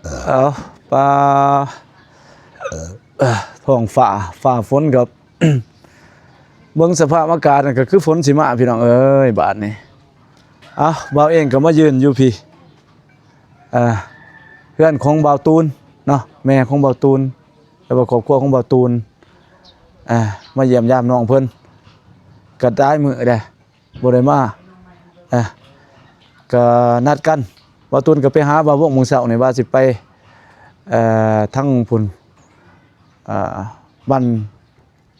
ເອົາ ປາ ທ້ອງຟ້າ ຟ້າຝົນກໍ ເບິ່ງສະພາບອາກາດນັ້ນກໍຄືຝົນຊິມາ ພີ່ນ້ອງເອີຍ ບາດນີ້. ເອົາ ບ່າວເອງກໍມາຢືນຢູ່ພີ້ ເອີ ເຮືອນຂອງບ່າວຕູນເນາະ ແມ່ຂອງບ່າວຕູນ ແລ້ວກໍຄອບຄົວຂອງບ່າວຕູນ ເອີ ມາຢ້ຽມຢາມນ້ອງເພິ່ນ ກໍຫຼາຍມື້ແລ້ວ ບໍ່ໄດ້ມາ ເອີ ກໍນັດກັນ ບ່າວຕູນກໍໄປຫາບ່າວວົງມື້ເຊົ້ານີ້ວ່າຊິໄປ ເອີ ທາງພຸ້ນ ເອີ ບ້ານ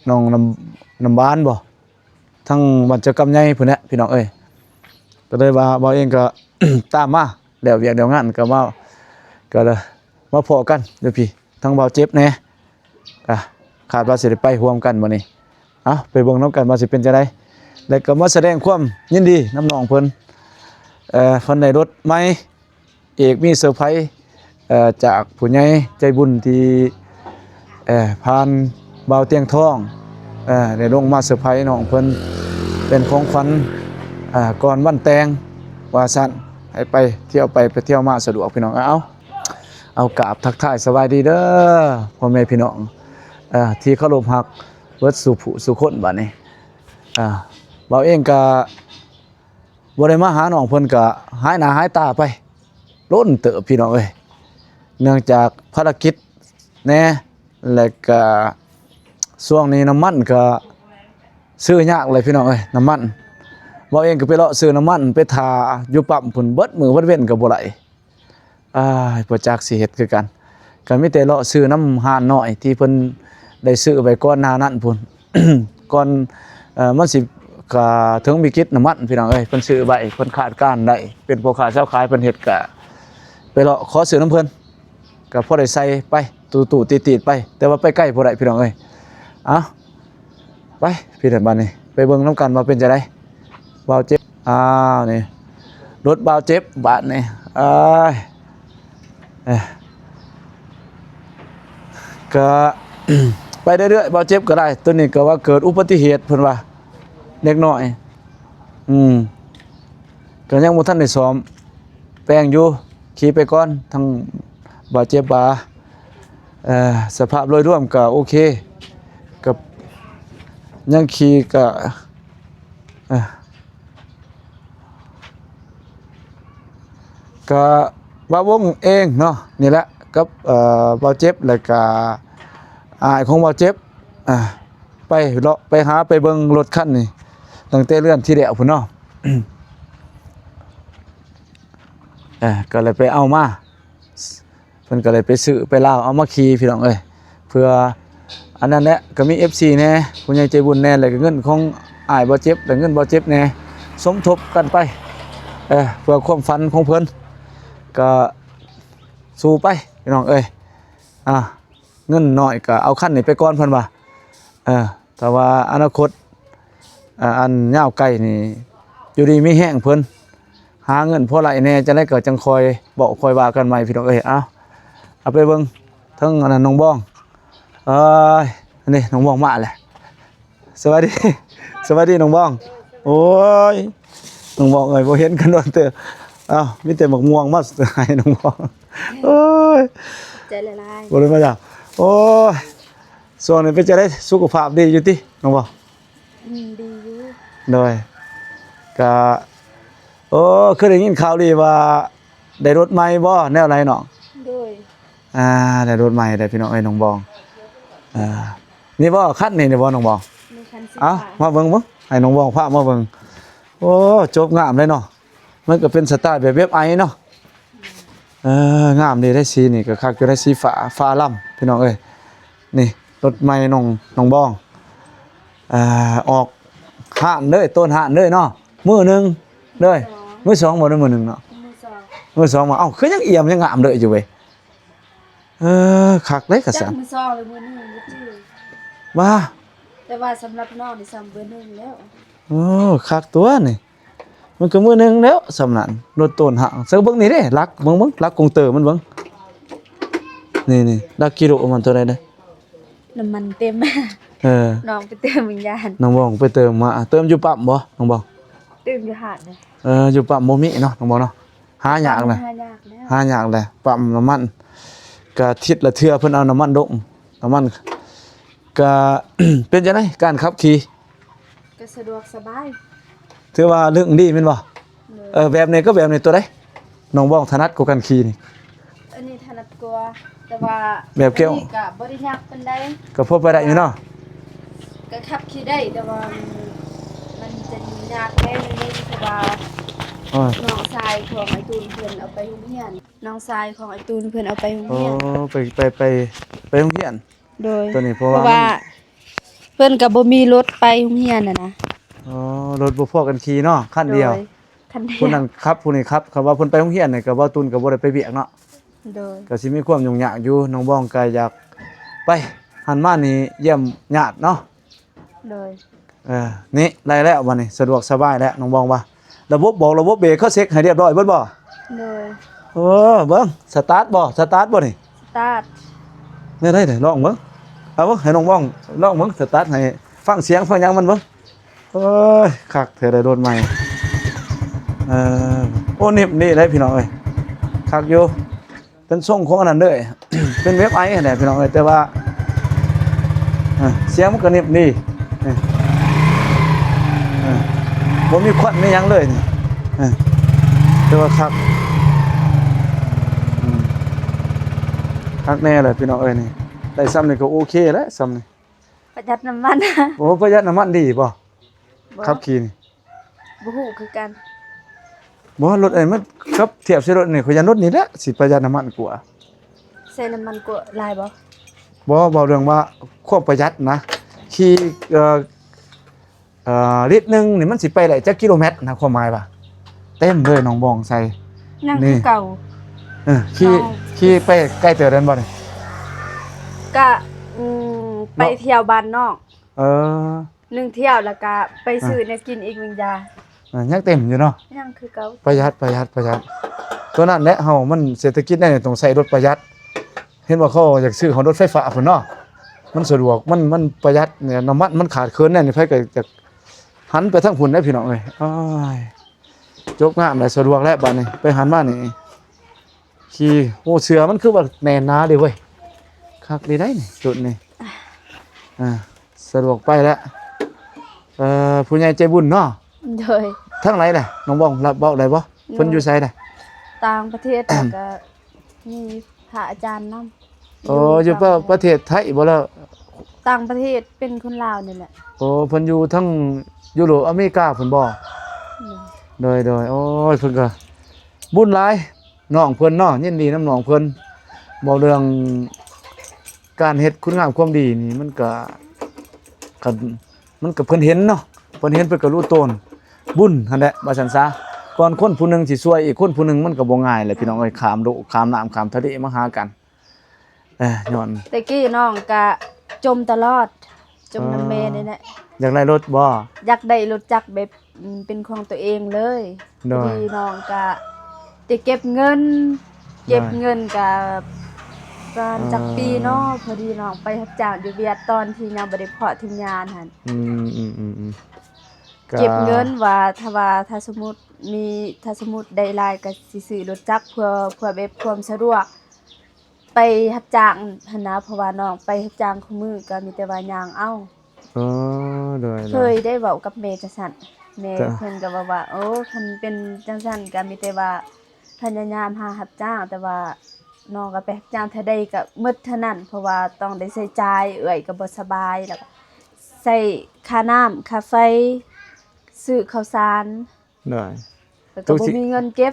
ໜອງນ້ຳ ນ້ຳບານບໍ ທາງບ້ານເຈົ້າກຳໃຫຍ່ພຸ້ນແຫຼະ ພີ່ນ້ອງເອີຍ. ກໍເລີຍວ່າບ່າວເອງກໍຕາມມາ ແລ້ວວຽກແລ້ວງານກໍມາ ກໍເລີຍມາພໍ້ກັນຢູ່ພີ້ ທາງບ່າວເຈັບແດ່ ກະຄາດວ່າຊິໄດ້ໄປຮ່ວມກັນມື້ນີ້. ເອົາ ໄປເບິ່ງນຳກັນວ່າຊິເປັນຈັ່ງໃດ ແລ້ວກໍມາສະແດງຄວາມຍິນດີນຳນ້ອງເພິ່ນ ເອີ ເພິ່ນໄດ້ລົດໃໝ່ ເອກມີເຊີໄພ ເອີ ຈາກຜູ້ໃຫຍ່ໃຈບຸນທີ່ ເອີ ຜ່ານບ່າວຕຽງທອງ ເອີ ໄດ້ລົງມາເຊີໄພນ້ອງເພິ່ນ ເປັນຂອງຂວັນ ເອີ ກ່ອນວັນແຕ່ງວ່າຊັ້ນ ໃຫ້ໄປທ່ຽວໄປ ໄປທ່ຽວມາສະດວກ ພີ່ນ້ອງ. ເອົາ ເອົາ ກາບທັກທາຍສະບາຍດີເດີພໍ່ແມ່ພີ່ນ້ອງ ເອີ ທີ່ເຄົາລົບຮັກເບິດສູ່ຜູ້ສູ່ຄົນ. ບາດນີ້ ເອີ ບ່າວເອງກະບໍ່ໄດ້ມາຫານ້ອງເພິ່ນ ກະຫາຍໜ້າຫາຍຕາໄປດົນເຕີບ ພີ່ນ້ອງເອີຍ ເນື່ອງຈາກພາລະກິດແດ່ ແລ້ວກະຊ່ວງນີ້ນ້ຳມັນກະຊື້ຍາກເລີຍ ພີ່ນ້ອງເອີຍ ນ້ຳມັນ. ບ່າວເອງກໍໄປເລາະຊື້ນ້ຳມັນ ໄປຖ້າຢູ່ປ້ຳພຸ້ນເບິດມື້ເບິດເວັນກໍບໍ່ໄດ້ ອ້າຍ ບໍ່ຈັກຊິເຮັດຄືກັນ ກໍມີແຕ່ເລາະຊື້ນຳຮ້ານນ້ອຍທີ່ເພິ່ນໄດ້ຊື້ໄວ້ກ່ອນໜ້ານັ້ນພຸ້ນ ກ່ອນ ເອີ ມັນຊິ ກະເຖິງວິກິດນ້ຳມັນ ພີ່ນ້ອງເອີຍ ເພິ່ນຊື້ໄວ້ ເພິ່ນຄາດການໄດ້ ເປັນພໍ່ຄ້າຊາວຂາຍ ເພິ່ນເຮັດ ກະໄປເລາະຂໍຊື້ນຳເພິ່ນ ກໍພໍໄດ້ໃສ່ໄປ ຕູ້ໆຕິດໆໄປ ແຕ່ວ່າໄປໄກບໍ່ໄດ້ ພີ່ນ້ອງເອີຍ. ເອົາ ໄປ ພີ່ນ້ອງ ບາດນີ້ໄປເບິ່ງນຳກັນວ່າເປັນຈັ່ງໃດ. ບ່າວເຈັບ ອ້າວ ນີ້ລົດບ່າວເຈັບ ບາດນີ້ ເອີຍ ເອີ ກໍ ໄປເລື້ອຍໆ ບ່າວເຈັບກໍໄດ້. ໂຕນີ້ກໍວ່າເກີດອຸບັດຕິເຫດ ເພິ່ນວ່າ ເດັກນ້ອຍ ອືມ ກໍຍັງບໍ່ທັນໄດ້ສ້ອມແປງຢູ່ ຂີ່ໄປກ່ອນ. ທາງບ່າວເຈັບວ່າ ເອີ ສະພາບໂດຍລວມກໍໂອເຄ ກໍຍັງຂີ່ກໍ ເອີ ກະບ່າວວົງເອງເນາະ ນີ້ແຫຼະ ກັບ ເອີ ບ່າວເຈັບ ແລ້ວກະອ້າຍຂອງບ່າວເຈັບ ອ່າ ໄປເລາະໄປຫາໄປເບິ່ງລົດຄັນນີ້ ຕັ້ງແຕ່ເດືອນທີ່ແລ້ວພຸ້ນເນາະ ເອີ ກໍເລີຍໄປເອົາມາ ເພິ່ນກໍເລີຍໄປຊື້ໄປລາວເອົາມາຂີ່ ພີ່ນ້ອງເອີຍ ເພື່ອອັນນັ້ນແຫຼະ ກໍມີເອັຟຊີແດ່ ຜູ້ໃຫຍ່ໃຈບຸນແດ່ ແລ້ວກໍເງິນຂອງອ້າຍບ່າວເຈັບ ແລ້ວເງິນບ່າວເຈັບແດ່ ສົມທົບກັນໄປ ເອີ ເພື່ອຄວາມຝັນຂອງເພິ່ນ ກໍສູ້ໄປ ພີ່ນ້ອງເອີຍ ອ່າ ເງິນໜ້ອຍກໍເອົາຄັນນີ້ໄປກ່ອນ ເພິ່ນວ່າ ເອີ ຖ້າວ່າອະນາຄົດ ອ່າ ອັນຍາວໄກນີ້ ຢູ່ດີມີແຮງເພິ່ນ ຫາເງິນພໍໄດ້ແດ່ ຈັ່ງໃດກໍຈັ່ງຄ່ອຍເວົ້າຄ່ອຍວ່າກັນໃໝ່ ພີ່ນ້ອງເອີຍ. ເອົາ ເອົາໄປເບິ່ງເທິງອັນນັ້ນ ນ້ອງບອງ ເອີຍ ອັນນີ້ນ້ອງບອງມາແລ້ວ ສະບາຍດີ ສະບາຍດີນ້ອງບອງ. ໂອ້ຍ ນ້ອງບອງເອີຍ ບໍ່ເຫັນກັນດົນເຕີບ. ເອົ້າ ມີແຕ່ໝາກມ່ວງມາໃຫ້ນ້ອງບອງ. ໂອ້ຍ ຂອບໃຈຫຼາຍໆ ບໍ່ໄດ້ມາຢາມ. ໂອ້ຍ ຊ່ວງນີ້ເປັນຈັ່ງໃດ ສຸຂະພາບດີຢູ່ຕິນ້ອງບອງ? ອືມ ດີຢູ່. ໂດຍ ກະ ໂອ້ ຄືໄດ້ຍິນຂ່າວດີວ່າໄດ້ລົດໃໝ່ບໍ່ ແນວໃດນ້ອງ? ໂດຍ ອ່າ ໄດ້ລົດໃໝ່ແລ້ວພີ່ນ້ອງເອີຍ ນ້ອງບອງ. ອ່າ ນີ້ບໍ່ ຄັນນີ້ ນີ້ບໍ່ນ້ອງບອງ? ນີ້ຄັນສີ ເອົ້າ ຟ້າ ມາເບິ່ງເບິ່ງ ໃຫ້ນ້ອງບອງພາມາເບິ່ງ. ໂອ້ ຈົບງາມເລີຍເນາະ ມັນກໍເປັນສະໄຕລ໌ແບບ ແບບໄອເນາະ. ເອີ ງາມດີເດ້ ສີນີ້ກໍຄັກຢູ່ໄດ໋ ສີຟ້າ ຟ້າລຳ ພີ່ນ້ອງເອີຍ. ນີ້ລົດໃໝ່ນ້ອງ ນ້ອງບອງ ອ່າ ອອກຮ້ານເລີຍ ໂຕນຮ້ານເລີຍເນາະ ມື້ໜຶ່ງເລີຍ. ມືສອງ ມືສອງບໍ່ ໄດ້ມື້ໜຶ່ງເນາະ ມືສອງ ມືສອງບໍ່. ເອົ້າ ຄືຍັງອຽມຍັງງາມເລີຍຢູ່ເວີຍ. ເອີ ຄັກເດ້ກະຊັ້ນ ຈັກມື້ສອງຫຼືມື້ໜຶ່ງບໍ່ຈື່ ວ່າ ແຕ່ວ່າສຳລັບນ້ອງນີ້ຊ້ຳເບີໜຶ່ງແລ້ວ. ໂອ້ ຄັກຕົວະນີ້ ມັນກໍມື້ໜຶ່ງແລ້ວສ່ຳນັ້ນ ລົດໂຕນຫ້າງ. ເຊິ່ງເບິ່ງນີ້ເດ້ ຫຼັກ ເບິ່ງ ເບິ່ງຫຼັກກົງເຕີມັນເບິ່ງ ນີ້ ນີ້ ຫຼັກກິໂລມັນເທົ່າໃດເດ້? ນ້ຳມັນເຕັມ ເອີ ນ້ອງໄປເຕີມ ມັນຢ້ານ ນ້ອງບອງໄປເຕີມມາ. ເຕີມຢູ່ປ້ຳບໍ່ນ້ອງບອງ? ເຕີມຢູ່ຮ້ານເດ້. ເອີ ຢູ່ປ້ຳບໍ່ມີເນາະ ນ້ອງບອງເນາະ. ຫາຍາກແຫຼະ ຫາຍາກແລ້ວ ຫາຍາກແຫຼະ ປ້ຳນ້ຳມັນ. ກະທິດລະເທື່ອເພິ່ນເອົານ້ຳມັນລົງ ນ້ຳມັນ ກະ ເປັນຈັ່ງໃດການຂັບຂີ່? ກໍສະດວກສະບາຍ ຖືວ່າລຶ້ງດີແມ່ນບໍ່? ໂດຍ ເອີ ແບບນີ້ກັບແບບນີ້ ຕົວໃດນ້ອງບອງຖະໜັດກວ່າກັນຂີ່ນີ້? ອັນນີ້ຖະໜັດກວ່າ ແຕ່ວ່າແບບກ້ຽວ ອັນນີ້ກໍບໍ່ໄດ້ຍາກປານໃດ ກໍພໍໄປໄດ້ຢູ່ເນາະ ກໍຂັບຂີ່ໄດ້ ແຕ່ວ່າມັນ ມັນຈະຍາກແດ່ໜ້ອຍໜຶ່ງ ເພາະວ່າ ເອີ ນ້ອງຊາຍຂອງອ້າຍຕູນເພິ່ນເອົາໄປໂຮງຮຽນ ນ້ອງຊາຍຂອງອ້າຍຕູນເພິ່ນເອົາໄປໂຮງຮຽນ ໂອ້ ໄປ ໄປ ໄປ ໄປໂຮງຮຽນ ໂດຍ ຕົວນີ້ເພາະວ່າ ເພາະວ່າມັນ ເພິ່ນກໍບໍ່ມີລົດໄປໂຮງຮຽນຫັ້ນນະ ອໍ ລົດບໍ່ພໍກັນຂີ່ເນາະ ຄັນດຽວ ໂດຍ ຄັນດຽວ ຜູ້ນັ້ນຂັບ ຜູ້ນີ້ຂັບ ຄັນວ່າເພິ່ນໄປໂຮງຮຽນນີ້ ກໍເວົ້າຕຸນກໍບໍ່ໄດ້ໄປວຽກເນາະ ໂດຍ ກໍຊິມີຄວາມຫຍຸ້ງຍາກຢູ່ ນ້ອງບອງກໍຢາກໄປຫັ້ນມານີ້ຢ້ຽມຍາດເນາະ ໂດຍ ເອີ ນີ້ໄດ້ແລ້ວບັດນີ້ ສະດວກສະບາຍແລ້ວ ນ້ອງບອງວ່າ ລະບົບບອກ ລະບົບເບຣກເຂົາເຊັກໃຫ້ຮຽບຮ້ອຍເບິດບໍ່? ໂດຍ ເອີ ເບິ່ງ ສະຕາດບໍ່? ສະຕາດບໍ່ນີ້? ສະຕາດ ແນວໃດ ລອງເບິ່ງ ເອົາເບິ່ງ ໃຫ້ນ້ອງບອງລອງເບິ່ງ ສະຕາດ ໃຫ້ຟັງສຽງຟັງຫຍັງມັນເບິ່ງ ໂອ້ຍ ຄັກແທ້ໄດ໋ ລົດໃໝ່ ເອີ ໂອ້ ນິບນີ້ເດ້ພີ່ນ້ອງເອີຍ ຄັກຢູ່ ເປັນຊົງຂອງອັນນັ້ນເລີຍ ເປັນເວັບໄອຫັ້ນແຫຼະພີ່ນ້ອງເອີຍ ແຕ່ວ່າ ເອີ ສຽງມັນກໍນິບດີນີ້ ເອີ ບໍ່ມີຄວັນມີຫຍັງເລີຍນີ້ ເອີ ແຕ່ວ່າຄັກ ອືມ ຄັກແນ່ແຫຼະພີ່ນ້ອງເອີຍ ນີ້ ໄດ້ຊ່ຳນີ້ກໍໂອເຄແລ້ວ ຊ່ຳນີ້ ປະຢັດນ້ຳມັນ ໂອ້ ປະຢັດນ້ຳມັນດີບໍ່? ບໍ່ ຂັບຂີ່ນີ້ ບໍ່ຮູ້ຄືກັນ ບໍ່ ລົດອັນນີ້ມັນ ກັບທຽບໃສ່ລົດນີ້ ຂ້ອຍຢ້ານລົດນີ້ແຫຼະຊິປະຢັດນ້ຳມັນກວ່າ ໃສ່ນ້ຳມັນກວ່າຫຼາຍບໍ່? ບໍ່ ເວົ້າເລື່ອງວ່າຄວາມປະຢັດນະ ຂີ່ ເອີ ເອີ ລິດໜຶ່ງນີ້ມັນຊິໄປໄດ້ຈັກກິໂລແມັດນະ ຄວາມໝາຍວ່າ ເຕັມເລີຍ ນ້ອງບອງໃສ່ ຍັງຄືເກົ່າ ເອີ ຂີ່ ຂີ່ໄປໄກເຕີບແມ່ນບໍ່ນີ້? ກະ ອືມ ໄປທ່ຽວບ້ານນອກ ເອີ ໜຶ່ງທ່ຽວ ແລ້ວກະໄປຊື້ແນວກິນອີກ ເປັນຢາ ເອີ ຍັງເຕັມຢູ່ເນາະ ຍັງຄືເກົ່າ ປະຢັດ ປະຢັດ ປະຢັດ ຕົວນັ້ນແຫຼະ ເຮົາມັນເສດຖະກິດແນວນີ້ຕ້ອງໃຊ້ລົດປະຢັດ ເຫັນວ່າເຂົາຢາກຊື້ເຮົາລົດໄຟຟ້າພຸ້ນເນາະ ມັນສະດວກ ມັນ ມັນປະຢັດ ນ້ຳມັນມັນຂາດເຂີນແນວນີ້ ໃຜກໍຢາກຫັນໄປທາງພຸ້ນເດ້ພີ່ນ້ອງເອີຍ ໂອ້ຍ ຈົບງາມແລ້ວ ສະດວກແລ້ວບາດນີ້ ໄປຫັນມານີ້ ຂີ່ ໂອ້ ເສື້ອມັນຄືວ່າແໜ້ນໜາເດ້ເວີຍ ຄັກດີໄດ໋ນີ້ ຊຸດນີ້ ອ່າ ສະດວກໄປແລ້ວ ເອີ ຜູ້ໃຫຍ່ໃຈບຸນເນາະ ໂດຍ ທາງໃດລະ ນ້ອງບອງ ເວົ້າໄດ້ບໍ່? ເພິ່ນຢູ່ໃສລະ? ຕ່າງປະເທດ ແລ້ວກໍມີພະອາຈານນຳ ໂອ້ ຢູ່ປະເທດໄທບໍ່ລະ? ຕ່າງປະເທດ ເປັນຄົນລາວນີ້ແຫຼະ ໂອ້ ເພິ່ນຢູ່ທາງຢູໂຣບ ອາເມລິກາພຸ້ນບໍ່? ໂດຍ ໂດຍ ໂອ້ຍ ເພິ່ນກໍບຸນຫຼາຍ ນ້ອງເພິ່ນເນາະ ຍິນດີນຳນ້ອງເພິ່ນ ເວົ້າເລື່ອງການເຮັດຄຸນງາມຄວາມດີນີ້ ມັນກະ ກະ ມັນກະເພິ່ນເຫັນເນາະ ເພິ່ນເຫັນເພິ່ນກະຮູ້ໂຕນ ບຸນຫັ້ນແຫຼະ ວ່າຊັ້ນຊະ ກ່ອນຄົນຜູ້ໜຶ່ງຊິຊ່ວຍອີກຄົນຜູ້ໜຶ່ງ ມັນກະບໍ່ງ່າຍແຫຼະ ພີ່ນ້ອງເອີຍ ຂ້າມໂລກ ຂ້າມນ້ຳ ຂ້າມທະເລມາຫາກັນ ເອີ ຍ້ອນ ແຕ່ກີ້ນ້ອງກະຈົມຕະຫຼອດ ຈົມນຳແມ່ນີ້ແຫຼະ ຢາກໄດ້ລົດບໍ່? ຢາກໄດ້ລົດຈັກແບບ ອືມ ເປັນຂອງຕົວເອງເລີຍ ໂດຍ ພໍດີນ້ອງກະໄດ້ເກັບເງິນ ໂດຍ ເກັບເງິນກະປະມານ ອ່າ ຈັກປີເນາະ ພໍດີນ້ອງໄປຮັບຈ້າງຢູ່ຫວຽດ ຕອນທີ່ຍັງບໍ່ໄດ້ເພາະທີມງານຫັ້ນ ອືມ ອືມ ອືມ ອືມ ກະ ເກັບເງິນວ່າ ຖ້າວ່າ ຖ້າສົມມຸດມີ ຖ້າສົມມຸດໄດ້ຫຼາຍກະຊິຊື້ລົດຈັກ ເພື່ອ ເພື່ອແບບຄວາມສະດວກ ໄປຮັບຈ້າງຫັ້ນນະ ເພາະວ່ານ້ອງໄປຮັບຈ້າງຄູ່ມື້ ກໍມີແຕ່ວ່າຍ່າງເອົາ ເອີ ໂດຍ ໂດຍ ເຄີຍໄດ້ເວົ້າກັບແມ່ຈັ່ງຊັ້ນ ແມ່ ເພິ່ນກໍເວົ້າວ່າ ໂອ້ ຄັນເປັນຈັ່ງຊັ້ນກໍມີແຕ່ວ່າພະຍາຍາມຫາຮັບຈ້າງ ແຕ່ວ່ານ້ອງກໍໄປຮັບຈ້າງເທື່ອໃດກໍໝົດເທົ່ານັ້ນ ເພາະວ່າຕ້ອງໄດ້ໃຊ້ຈ່າຍ ເອື້ອຍກໍບໍ່ສະບາຍ ແລ້ວກໍໃຊ້ຄ່ານ້ຳ ຄ່າໄຟ ຊື້ເຂົ້າສານ ໂດຍ ແລ້ວກໍບໍ່ມີເງິນເກັບ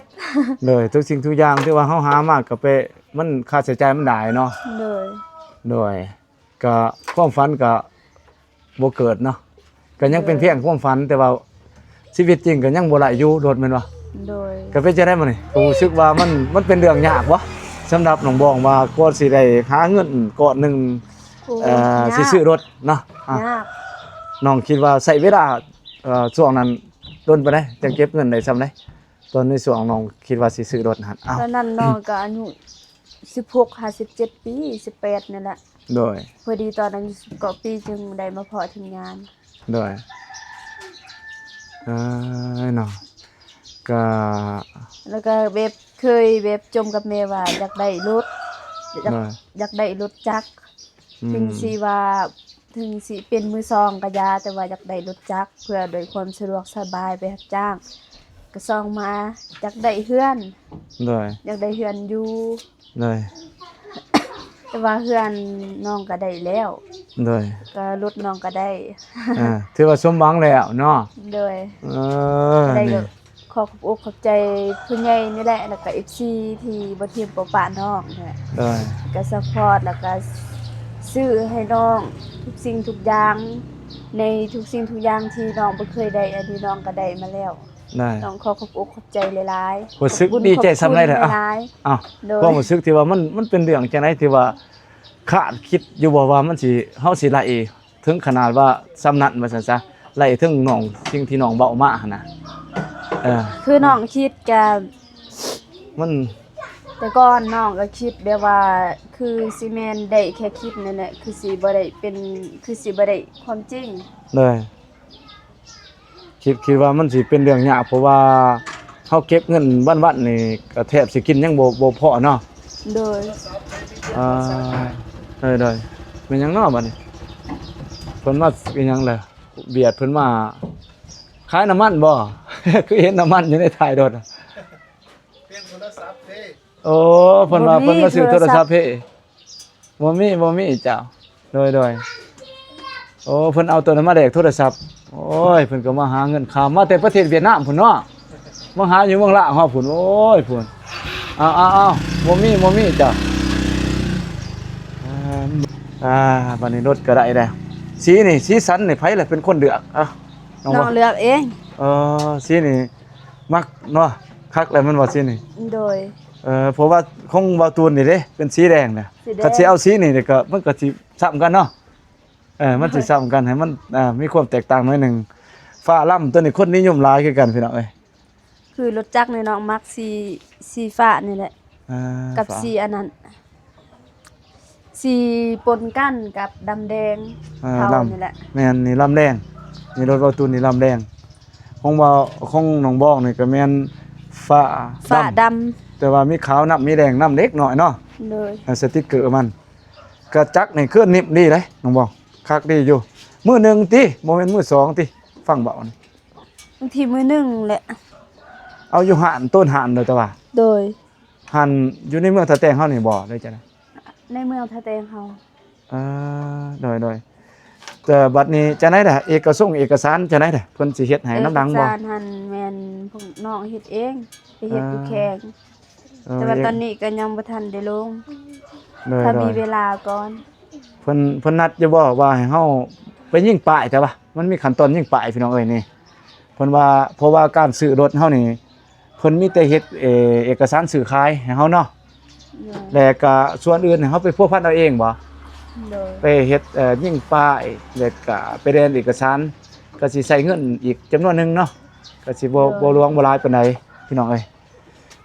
ໂດຍ ທຸກສິ່ງທຸກຢ່າງທີ່ວ່າເຮົາຫາມາກໍໄປ ມັນຄ່າໃຊ້ຈ່າຍມັນຫຼາຍເນາະ ໂດຍ ໂດຍ ກໍຄວາມຝັນກໍບໍ່ເກີດເນາະ ກໍຍັງເປັນພຽງຄວາມຝັນ ແຕ່ວ່າຊີວິດຈິງກໍຍັງບໍ່ໄດ້ຢູ່ລົດແມ່ນບໍ່? ໂດຍ ກໍເປັນຈັ່ງໃດມື້ນີ້ ກໍຮູ້ສຶກວ່າມັນ ມັນເປັນເລື່ອງຍາກບໍ່ ສຳລັບນ້ອງບອງວ່າກວ່າຊິໄດ້ຫາເງິນກ້ອນໜຶ່ງ ໂອ້ ເອີ ຍາກ ຊິຊື້ລົດເນາະ ອ່າ ຍາກ ນ້ອງຄິດວ່າໃຊ້ເວລາ ເອີ ຊ່ວງນັ້ນດົນປານໃດ ຈັ່ງເກັບເງິນໄດ້ຊ່ຳໃດ? ຕອນໃນຊ່ວງນ້ອງຄິດວ່າຊິຊື້ລົດຫັ້ນ ອ້າວ ຕອນນັ້ນນ້ອງກໍອາຍຸສິບຫົກຫາສິບເຈັດປີ ສິບແປດນີ້ແຫຼະ ໂດຍ ພໍດີຕອນອາຍຸສິບເກົ້າປີຈຶ່ງໄດ້ມາເພາະທີມງານ ໂດຍ ເອີ ເນາະ ກະ ແລ້ວກະແບບເຄີຍແບບຈົ່ມກັບແມ່ວ່າຢາກໄດ້ລົດ ຢາກ ໂດຍ ຢາກໄດ້ລົດຈັກ ອືມ ເຖິງຊິວ່າ ເຖິງຊິເປັນມືສອງກໍຢ່າ ແຕ່ວ່າຢາກໄດ້ລົດຈັກ ເພື່ອໂດຍຄວາມສະດວກສະບາຍໄປຮັບຈ້າງ ກໍສອງມາຢາກໄດ້ເຮືອນ ໂດຍ ຢາກໄດ້ເຮືອນຢູ່ ໂດຍ ແຕ່ວ່າເຮືອນນ້ອງກໍໄດ້ແລ້ວ ໂດຍ ກໍລົດນ້ອງກໍໄດ້ ອ່າ ຖືວ່າສົມຫວັງແລ້ວເນາະ ໂດຍ ເອີ ກໍໄດ້ ນີ້ ກໍ ຂໍຂອບອົກຂອບໃຈຜູ້ໃຫຍ່ນີ້ແຫຼະ ແລ້ວກໍເອັຟຊີທີ່ບໍ່ຖິ້ມບໍ່ປະນ້ອງແຫຼະ ໂດຍ ກໍຊັບພອດ ແລ້ວກໍຊື້ໃຫ້ນ້ອງທຸກສິ່ງທຸກຢ່າງ ໃນທຸກສິ່ງທຸກຢ່າງທີ່ນ້ອງບໍ່ເຄີຍໄດ້ ອັນນີ້ນ້ອງກໍໄດ້ມາແລ້ວ ໂດຍ ຕ້ອງຂໍຂອບອົກຂອບໃຈຫຼາຍໆ ຮູ້ສຶກດີໃຈສ່ຳໃດແຫຼະ ຂອບຄຸນຫຼາຍໆ ອ້າວ ໂດຍ ຄວາມຮູ້ສຶກທີ່ວ່າມັນ ມັນເປັນເລື່ອງຈັ່ງໃດທີ່ວ່າຄາດຄິດຢູ່ບໍ່ວ່າມັນຊິ ເຮົາຊິໄດ້ ເຖິງຂະໜາດວ່າສ່ຳນັ້ນວ່າຊັ້ນຊະ ໄລ່ເຖິງນ້ອງ ສິ່ງທີ່ນ້ອງເວົ້າມາຫັ້ນນະ ເອີ ຄືນ້ອງຄິດກະ ມັນ ແຕ່ກ່ອນນ້ອງກໍຄິດແບບວ່າ ຄືຊິແມ່ນໄດ້ແຄ່ຄິດນັ້ນແຫຼະ ຄືຊິບໍ່ໄດ້ເປັນ ຄືຊິບໍ່ໄດ້ຄວາມຈິງ ໂດຍ ຄິດ ຄິດວ່າມັນຊິເປັນເລື່ອງຍາກ ເພາະວ່າເຮົາເກັບເງິນວັນໆນີ້ກໍແທບຊິກິນຍັງບໍ່ ບໍ່ພໍເນາະ ໂດຍ ອ່າ ໂດຍໆ ແມ່ນຫຍັງເນາະບັດນີ້ ເພິ່ນມາອີຫຍັງລະ ບຽດເພິ່ນມາຂາຍນ້ຳມັນບໍ່? ຄືເຫັນນ້ຳມັນຢູ່ໃນທ້າຍລົດ ປ່ຽນໂທລະສັບເດ້ ໂອ້ ເພິ່ນວ່າ ບໍ່ມີ ເພິ່ນມາຊື້ໂທລະສັບເພ ບໍ່ມີ ບໍ່ມີເຈົ້າ ໂດຍໆ ໂອ້ ເພິ່ນເອົາໂຕນັ້ນມາແລກໂທລະສັບ ໂອ້ຍ ເພິ່ນກໍມາຫາເງິນຂ້າມມາແຕ່ປະເທດຫວຽດນາມພຸ້ນເນາະ ມາຫາຢູ່ເມືອງລາວເຮົາພຸ້ນ ໂອ້ຍ ພຸ້ນ ເອົາໆໆ ບໍ່ມີ ບໍ່ມີເຈົ້າ ອ່າ ອ່າ ບັດນີ້ລົດກໍໄດ້ແລ້ວ ສີນີ້ ສີສັນນີ້ໃຜລະເປັນຄົນເລືອກ? ເອົາ ນ້ອງ ນ້ອງເລືອກເອງ ເອີ ສີນີ້ ມັກເນາະ ຄັກແລ້ວແມ່ນບໍ່ສີນີ້? ໂດຍ ເອີ ເພາະວ່າຂອງບ່າວຕູນນີ້ເດ້ ເປັນສີແດງນະ ສີແດງ ຄັນຊິເອົາສີນີ້ນີ້ກໍ ມັນກໍຊິຊ້ຳກັນເນາະ ເອີ ມັນຊິຊ້ຳກັນ ໃຫ້ມັນ ອ່າ ມີຄວາມແຕກຕ່າງໜ້ອຍໜຶ່ງ ຟ້າລຳ ຕົວນີ້ຄົນນິຍົມຫຼາຍຄືກັນພີ່ນ້ອງເອີຍ ຄືລົດຈັກນີ້ນ້ອງມັກສີ ສີຟ້ານີ້ແຫຼະ ອ່າ ກັບ ຟ້າ ສີອັນນັ້ນ ສີປົນກັນກັບດຳແດງ ອ່າ ເທົາ ລຳ ນີ້ແຫຼະ ແມ່ນ ນີ້ລຳແດງ ນີ້ລົດບ່າວຕູນນີ້ລຳແດງ ຂອງບ່າວ ຂອງນ້ອງບອງນີ້ກໍແມ່ນຟ້າ ຟ້າດຳ ດຳ ແຕ່ວ່າມີຂາວນຳ ມີແດງນຳເລັກນ້ອຍເນາະ ໂດຍ ອ່າ ສະຕິກເກີມັນ ກະຈັກນີ້ຄືນິ້ມດີເດ້ນ້ອງບອງ ຄັກດີຢູ່ ມື້ໜຶ່ງຕິ ບໍ່ແມ່ນມື້ສອງຕິ ຟັງເວົ້ານີ້ ບາງທີມື້ໜຶ່ງແຫຼະ ເອົາຢູ່ຮ້ານ ໂຕນຮ້ານເດີ ແຕ່ວ່າ ໂດຍ ຫັ້ນຢູ່ໃນເມືອງທ່າແຕງເຮົານີ້ບໍ່ ຫຼືຈັ່ງໃດ? ໃນເມືອງທ່າແຕງເຮົາ ເອີ ໂດຍໆ ແຕ່ບັດນີ້ຈັ່ງໃດລະ ເອກະສົງເອກະສານຈັ່ງໃດລະ ເພິ່ນຊິເຮັດໃຫ້ນຳຫຼັງບໍ່? ເອກະສານຫັ້ນແມ່ນພວກນ້ອງເຮັດເອງ ໄປເຮັດຢູ່ແຂວງ ເອີ ແຕ່ວ່າຕອນນີ້ກໍຍັງບໍ່ທັນໄດ້ລົງ ໂດຍໆ ຖ້າມີເວລາກ່ອນ ເພິ່ນ ເພິ່ນນັດຢູ່ບໍ່ວ່າໃຫ້ເຮົາໄປຍິງປ້າຍ ແຕ່ວ່າມັນມີຂັ້ນຕອນຍິງປ້າຍ ພີ່ນ້ອງເອີຍ ນີ້ ເພິ່ນວ່າ ເພາະວ່າການຊື້ລົດເຮົານີ້ ເພິ່ນມີແຕ່ເຮັດ ເອ ເອກະສານຊື້ຂາຍໃຫ້ເຮົາເນາະ ໂດຍ ແລ້ວກະສ່ວນອື່ນໃຫ້ເຮົາໄປພົວພັນເອົາເອງບໍ່? ໂດຍ ໄປເຮັດ ເອີ ຍິງປ້າຍ ແລ້ວກະໄປແລ່ນເອກະສານ ກະຊິໃຊ້ເງິນອີກຈຳນວນໜຶ່ງເນາະ ກະຊິບໍ່ ໂດຍ ບໍ່ຫຼວງບໍ່ຫຼາຍປານໃດ ພີ່ນ້ອງເອີຍ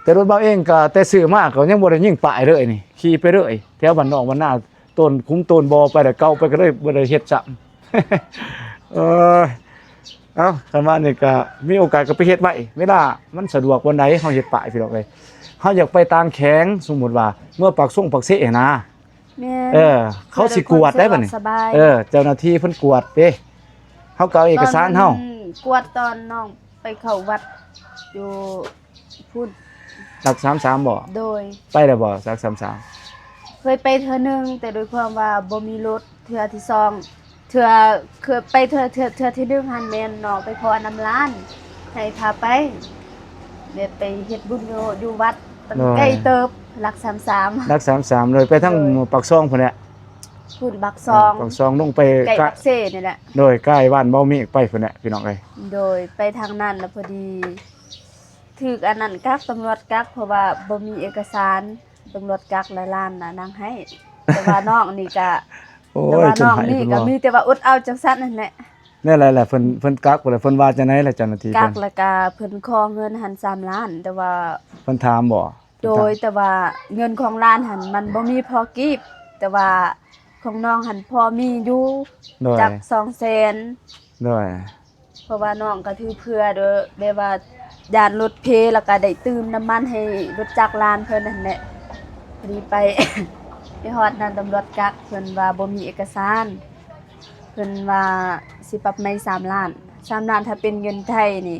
ແຕ່ລົດເຮົາເອງກະແຕ່ຊື້ມາກໍຍັງບໍ່ໄດ້ຍິງປ້າຍເລີຍນີ້ ຂີ່ໄປເລີຍ ແຖວບ້ານນອກບ້ານນາ ໂຕນຂຸມໂຕນບໍ່ໄປ ແລ້ວເກົ່າໄປກໍເລີຍບໍ່ໄດ້ເຮັດຊ້ຳ ເອີ ເອົ້າ ຄັນວ່ານີ້ກໍມີໂອກາດກໍໄປເຮັດໄວ້ ເວລາມັນສະດວກບ່ອນໃດເຮົາເຮັດປ້າຍ ພີ່ນ້ອງເອີຍ ເຮົາຢາກໄປຕ່າງແຂວງ ສົມມຸດວ່າເມືອງປາກຊົງປາກເຊຫັ້ນນະ ແມ່ນ ເອີ ເຂົາຊິກວດໄດ້ບັດນີ້ ເອີ ເຈົ້າໜ້າທີ່ເພິ່ນກວດເດ້ ເຮົາກໍເອົາເອກະສານເຮົາ ຕອນນັ້ນກວດຕອນນ້ອງໄປເຂົ້າວັດຢູ່ ພຸ້ນ ຫຼັກສາມສາມບໍ່? ໂດຍ ໄປແລ້ວບໍ່ຫຼັກສາມສາມ? ເຄີຍໄປເທື່ອໜຶ່ງ ແຕ່ດ້ວຍຄວາມວ່າບໍ່ມີລົດ ເທື່ອທີສອງ ເທື່ອ ເຄີຍໄປເທື່ອ ເທື່ອ ເທື່ອທີໜຶ່ງຫັ້ນແມ່ນນ້ອງໄປຂໍນຳຫຼານ ໃຫ້ພາໄປ ແບບໄປເຮັດບຸນຢູ່ ຢູ່ວັດ ໂດຍ ໄກເຕີບ ຫຼັກສາມສາມ ຫຼັກສາມສາມ ໂດຍ ໄປທາງ ໂດຍ ປາກຊ່ອງພຸ້ນແຫຼະ ພຸ້ນປາກຊ່ອງ ເອີ ປາກຊ່ອງລົງໄປ ໃກ້ປາກເຊນີ້ແຫຼະ ໂດຍ ໃກ້ບ້ານເບົາມີກໄປພຸ້ນແຫຼະ ພີ່ນ້ອງເອີຍ ໂດຍ ໄປທາງນັ້ນລະພໍດີ ຖືກອັນນັ້ນກັກ ຕຳຫຼວດກັກ ເພາະວ່າບໍ່ມີເອກະສານ ຕຳຫຼວດກັກ ແລະ ຫຼານນະນັ່ງໄຫ້ ແຕ່ວ່ານ້ອງນີ້ກະ ໂອ້ຍ ແຕ່ວ່ານ້ອງນີ້ກະມີແຕ່ວ່າອົດເອົາຈັ່ງຊັ້ນຫັ້ນແຫຼະ ແນວໃດລະ ເພິ່ນ ເພິ່ນກັກ ແລ້ວເພິ່ນວ່າຈັ່ງໃດລະ ເຈົ້າໜ້າທີ່ ກັກ ເພິ່ນ ແລ້ວກະເພິ່ນຂໍເງິນຫັ້ນສາມລ້ານ ແຕ່ວ່າ ເພິ່ນຖາມບໍ່? ໂດຍ ແຕ່ວ່າເງິນຂອງຫຼານຫັ້ນມັນບໍ່ມີພໍກີບ ແຕ່ວ່າຂອງນ້ອງຫັ້ນພໍມີຢູ່ ໂດຍ ຈັກສອງແສນ ໂດຍ ເພາະວ່ານ້ອງກໍຖືເພື່ອໂດຍ ແບບວ່າຢ້ານລົດເພ ແລ້ວກໍໄດ້ຕື່ມນ້ຳມັນໃຫ້ລົດຈັກຫຼານເພິ່ນຫັ້ນແຫຼະ ພໍດີໄປ ໄປຮອດນັ້ນຕຳຫຼວດກັກ ເພິ່ນວ່າບໍ່ມີເອກະສານ ເພິ່ນວ່າຊິປັບໃໝສາມລ້ານ ສາມລ້ານ ຖ້າເປັນເງິນໄທນີ້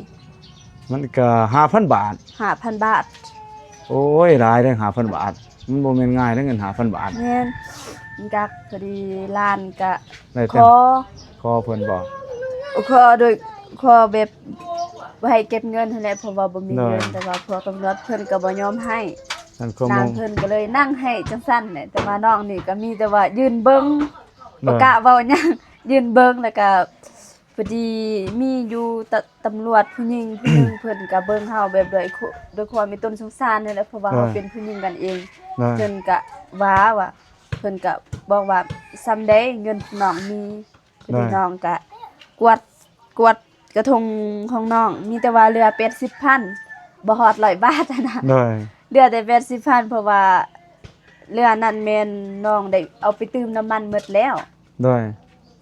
ມັນກໍຫ້າພັນບາດ ຫ້າພັນບາດ. ໂອ້ຍ ຫຼາຍເດ້ ຫ້າພັນບາດ ມັນບໍ່ແມ່ນງ່າຍເດ້ ເງິນຫ້າພັນບາດ. ແມ່ນ ກັກພໍດີລ້ານກະ ໄດ້ແຕ່ ຂໍ ຂໍເພິ່ນບໍ? ຂໍໂດຍ ຂໍແບບບໍ່ໃຫ້ເກັບເງິນຫັ້ນແຫຼະ ເພາະວ່າບໍ່ມີເງິນ ໂດຍ ແຕ່ວ່າພວກຕຳຫຼວດເພິ່ນກໍບໍ່ຍອມໃຫ້ ນັ້ນ ນາງເພິ່ນກໍເລີຍນັ່ງໄຫ້ຈັ່ງຊັ້ນແຫຼະ ແຕ່ວ່ານ້ອງນີ້ກໍມີແຕ່ວ່າຢືນເບິ່ງ ໂດຍ ບໍ່ກ້າເວົ້າຫຍັງ ຢືນເບິ່ງ ແລ້ວກໍພໍດີມີຢູ່ຕະ ຕຳຫຼວດຜູ້ຍິງຜູ້ໜຶ່ງ ເພິ່ນກໍເບິ່ງເຮົາແບບດ້ວຍ ດ້ວຍຄວາມເມດຕົນສົງສານຫັ້ນແຫຼະ ເພາະວ່າເຮົາ ໂດຍ ເປັນຜູ້ຍິງກັນເອງ ໂດຍ ເພິ່ນກໍວ່າ ວ່າ ເພິ່ນກໍບອກວ່າ ສ່ຳໃດເງິນນ້ອງມີ ໂດຍ ພີ່ນ້ອງກະກວດ ກວດກະທົງຂອງນ້ອງ ມີແຕ່ວ່າເຫຼືອແປດສິບພັນ ບໍ່ຮອດຮ້ອຍບາດຫັ້ນນະ ໂດຍ ເຫຼືອແຕ່ແປດສິບພັນ ເພາະວ່າເຫຼືອນັ້ນແມ່ນນ້ອງໄດ້ເອົາໄປຕື່ມນ້ຳມັນໝົດແລ້ວ ໂດຍ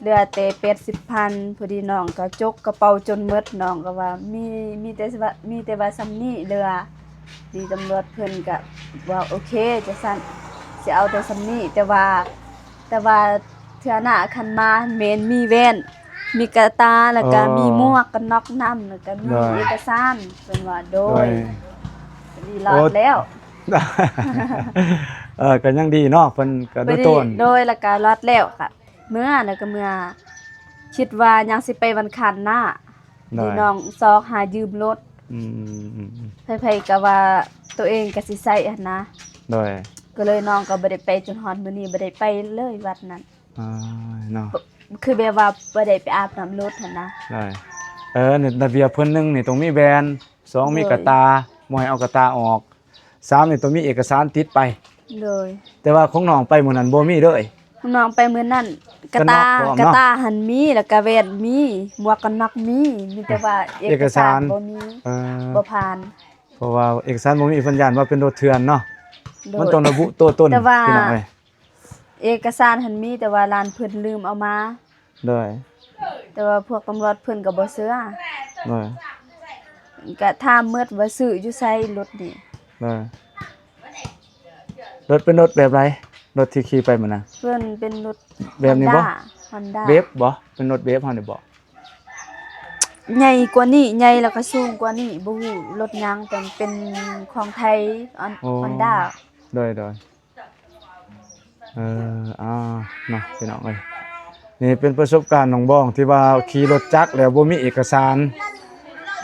ເຫຼືອແຕ່ແປດສິບພັນ ພໍດີນ້ອງກໍຈົກກະເປົາຈົນໝົດ ນ້ອງກໍວ່າມີ ມີແຕ່ວ່າ ມີແຕ່ວ່າສ່ຳນີ້ເຫຼືອ ດີຕຳຫຼວດເພິ່ນກະວ່າໂອເຄ ຈັ່ງຊັ້ນ ຊິເອົາແຕ່ສ່ຳນີ້ ແຕ່ວ່າ ແຕ່ວ່າເທື່ອໜ້າຄັນມາແມ່ນມີແວ່ນ ມີກະຕາ ແລ້ວກະ ອໍ ມີໝວກກັນນັອກນຳ ແລ້ວກະມີ ໂດຍ ເອກະສານ ເພິ່ນວ່າ ໂດຍ ໂດຍ ດີລອດແລ້ວ ເອີ ກໍຍັງດີເນາະ ເພິ່ນກໍ ພໍດີ ໂດຍ ໂດຍ ແລ້ວກະລອດແລ້ວກະເມືອ ແລ້ວກະເມືອ ຄິດວ່າຍັງຊິໄປວັນຄັນໜ້າ ໂດຍ ທີ່ນ້ອງຊອກຫາຢືມລົດ ອືມ ໃຜໆກໍວ່າໂຕເອງກໍຊິໃຊ້ຫັ້ນນະ ໂດຍ ກໍເລີຍນ້ອງກໍບໍ່ໄດ້ໄປຈົນຮອດມື້ນີ້ ບໍ່ໄດ້ໄປເລີຍວັດນັ້ນ ອາ ເນາະ ຄືແບບວ່າບໍ່ໄດ້ໄປອາບນ້ຳລົດຫັ້ນນະ ໂດຍ ເອີ ໃນລະບຽບເພິ່ນ ໜຶ່ງນີ້ຕ້ອງມີແວ່ນ ສອງ ໂດຍ ມີກະຕາ ບໍ່ໃຫ້ເອົາກະຕາອອກ ສາມນີ້ຕ້ອງມີເອກະສານຕິດໄປ ໂດຍ ແຕ່ວ່າຂອງນ້ອງໄປມື້ນັ້ນບໍ່ມີເລີຍ ຂອງນ້ອງໄປມື້ນັ້ນ ກະຕາ ກະຕາຫັ້ນມີ ແລ້ວກະແວ່ນມີ ໝວກກັນນັອກມີ ມີແຕ່ວ່າເອກະສານ ເອກະສານບໍ່ມີ ເອີ ບໍ່ຜ່ານ ເພາະວ່າເອກະສານບໍ່ມີ ເພິ່ນຢ້ານວ່າເປັນລົດເຖື່ອນເນາະ ໂດຍ ມັນຕ້ອງລະບຸຕົວຕົນ ແຕ່ວ່າ ພີ່ນ້ອງເອີຍ ເອກະສານຫັ້ນມີ ແຕ່ວ່າຫຼານເພິ່ນລືມເອົາມາ ໂດຍ ແຕ່ວ່າພວກຕຳຫຼວດເພິ່ນກໍບໍ່ເຊື່ອ ໂດຍ ກະຖາມໝົດວ່າຊື້ຢູ່ໃສລົດນີ້ ໂດຍ ລົດເປັນລົດແບບໃດ? ລົດທີ່ຂີ່ໄປມື້ນັ້ນ ເພິ່ນເປັນລົດ ແບບນີ້ບໍ່? ຮອນດ້າ ເວບບໍ່? ເປັນລົດເວບເຮົານີ້ບໍ່? ໃຫຍ່ກວ່ານີ້ ໃຫຍ່ແລ້ວກໍສູງກວ່ານີ້ ບໍ່ຮູ້ລົດຫຍັງ ແຕ່ເປັນຂອງໄທ ຮອນ ໂອ້ ຮອນດ້າ ໂດຍ ໂດຍ ເອີ ອ່າ ເນາະ ພີ່ນ້ອງເອີຍ ນີ້ເປັນປະສົບການນ້ອງບອງທີ່ວ່າຂີ່ລົດຈັກແລ້ວບໍ່ມີເອກະສານ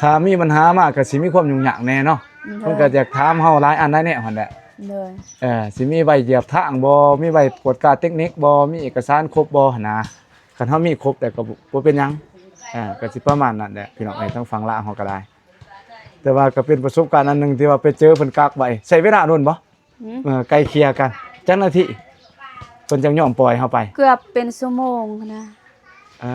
ຖ້າມີບັນຫາມາກໍຊິມີຄວາມຫຍຸ້ງຍາກແດ່ເນາະ ໂດຍ ເພິ່ນກໍຢາກຖາມເຮົາຫຼາຍອັນຫຼາຍແນວຫັ້ນແຫຼະ ໂດຍ ເອີ ຊິມີໃບຢຽບທາງບໍ່ ມີໃບກວດກາເຕັກນິກບໍ່ ມີເອກະສານຄົບບໍ່ຫັ້ນນະ ຄັນເຮົາມີຄົບແລ້ວກໍບໍ່ເປັນຫຍັງ ເອີ ກໍຊິປະມານນັ້ນແຫຼະ ພີ່ນ້ອງເອີຍ ທາງຝັ່ງລາວເຮົາກໍໄດ້ ແຕ່ວ່າກໍເປັນປະສົບການອັນໜຶ່ງທີ່ວ່າໄປເຈີເພິ່ນກັກໄວ້ ໃຊ້ເວລາດົນບໍ່? ຫືມ? ເອີ ໄກ່ເກ່ຍກັນ ຈັກນາທີ ເພິ່ນຈັ່ງຍອມປ່ອຍເຮົາໄປ? ເກືອບເປັນຊົ່ວໂມງຫັ້ນນະ ອ່າ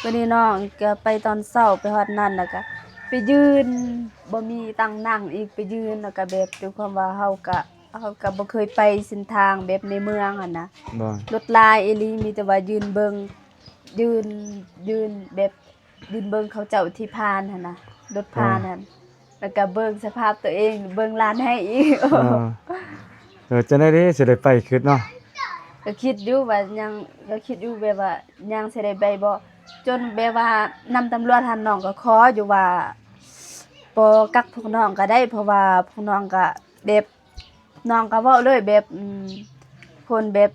ບາດນີ້ນ້ອງກໍໄປຕອນເຊົ້າ ໄປຮອດນັ້ນ ແລ້ວກໍໄປຢືນ ບໍ່ມີຕັ່ງນັ່ງອີກ ໄປຢືນ ແລ້ວກໍແບບ ດ້ວຍຄວາມວ່າເຮົາກໍ ເຮົາກໍບໍ່ເຄີຍໄປເສັ້ນທາງແບບໃນເມືອງຫັ້ນນະ ລົດຫຼາຍອີ່ຫຼີ ມີແຕ່ວ່າຢືນເບິ່ງ ຢືນ ຢືນແບບ ຢືນເບິ່ງເຂົາເຈົ້າທີ່ຜ່ານຫັ້ນນະ ລົດຜ່ານຫັ້ນ ແລ້ວກໍເບິ່ງສະພາບໂຕເອງ ເບິ່ງຫຼານໃຫ້ອີກ ເອີ ເອີ ຈັ່ງໃດເດ ຊິໄດ້ໄປ ຄິດເນາະ ກໍຄິດຢູ່ວ່າຍັງ ກໍຄິດຢູ່ແບບວ່າຍັງຊິໄດ້ໄປບໍ່ ຈົນແບບວ່ານຳຕຳຫຼວດຫັ້ນ ນ້ອງກໍຂໍຢູ່ວ່າບໍ່ກັກພວກນ້ອງກໍໄດ້ ເພາະວ່າພວກນ້ອງກໍແບບ ນ້ອງກໍເວົ້າເລີຍແບບ ອືມ ຄົນແບບ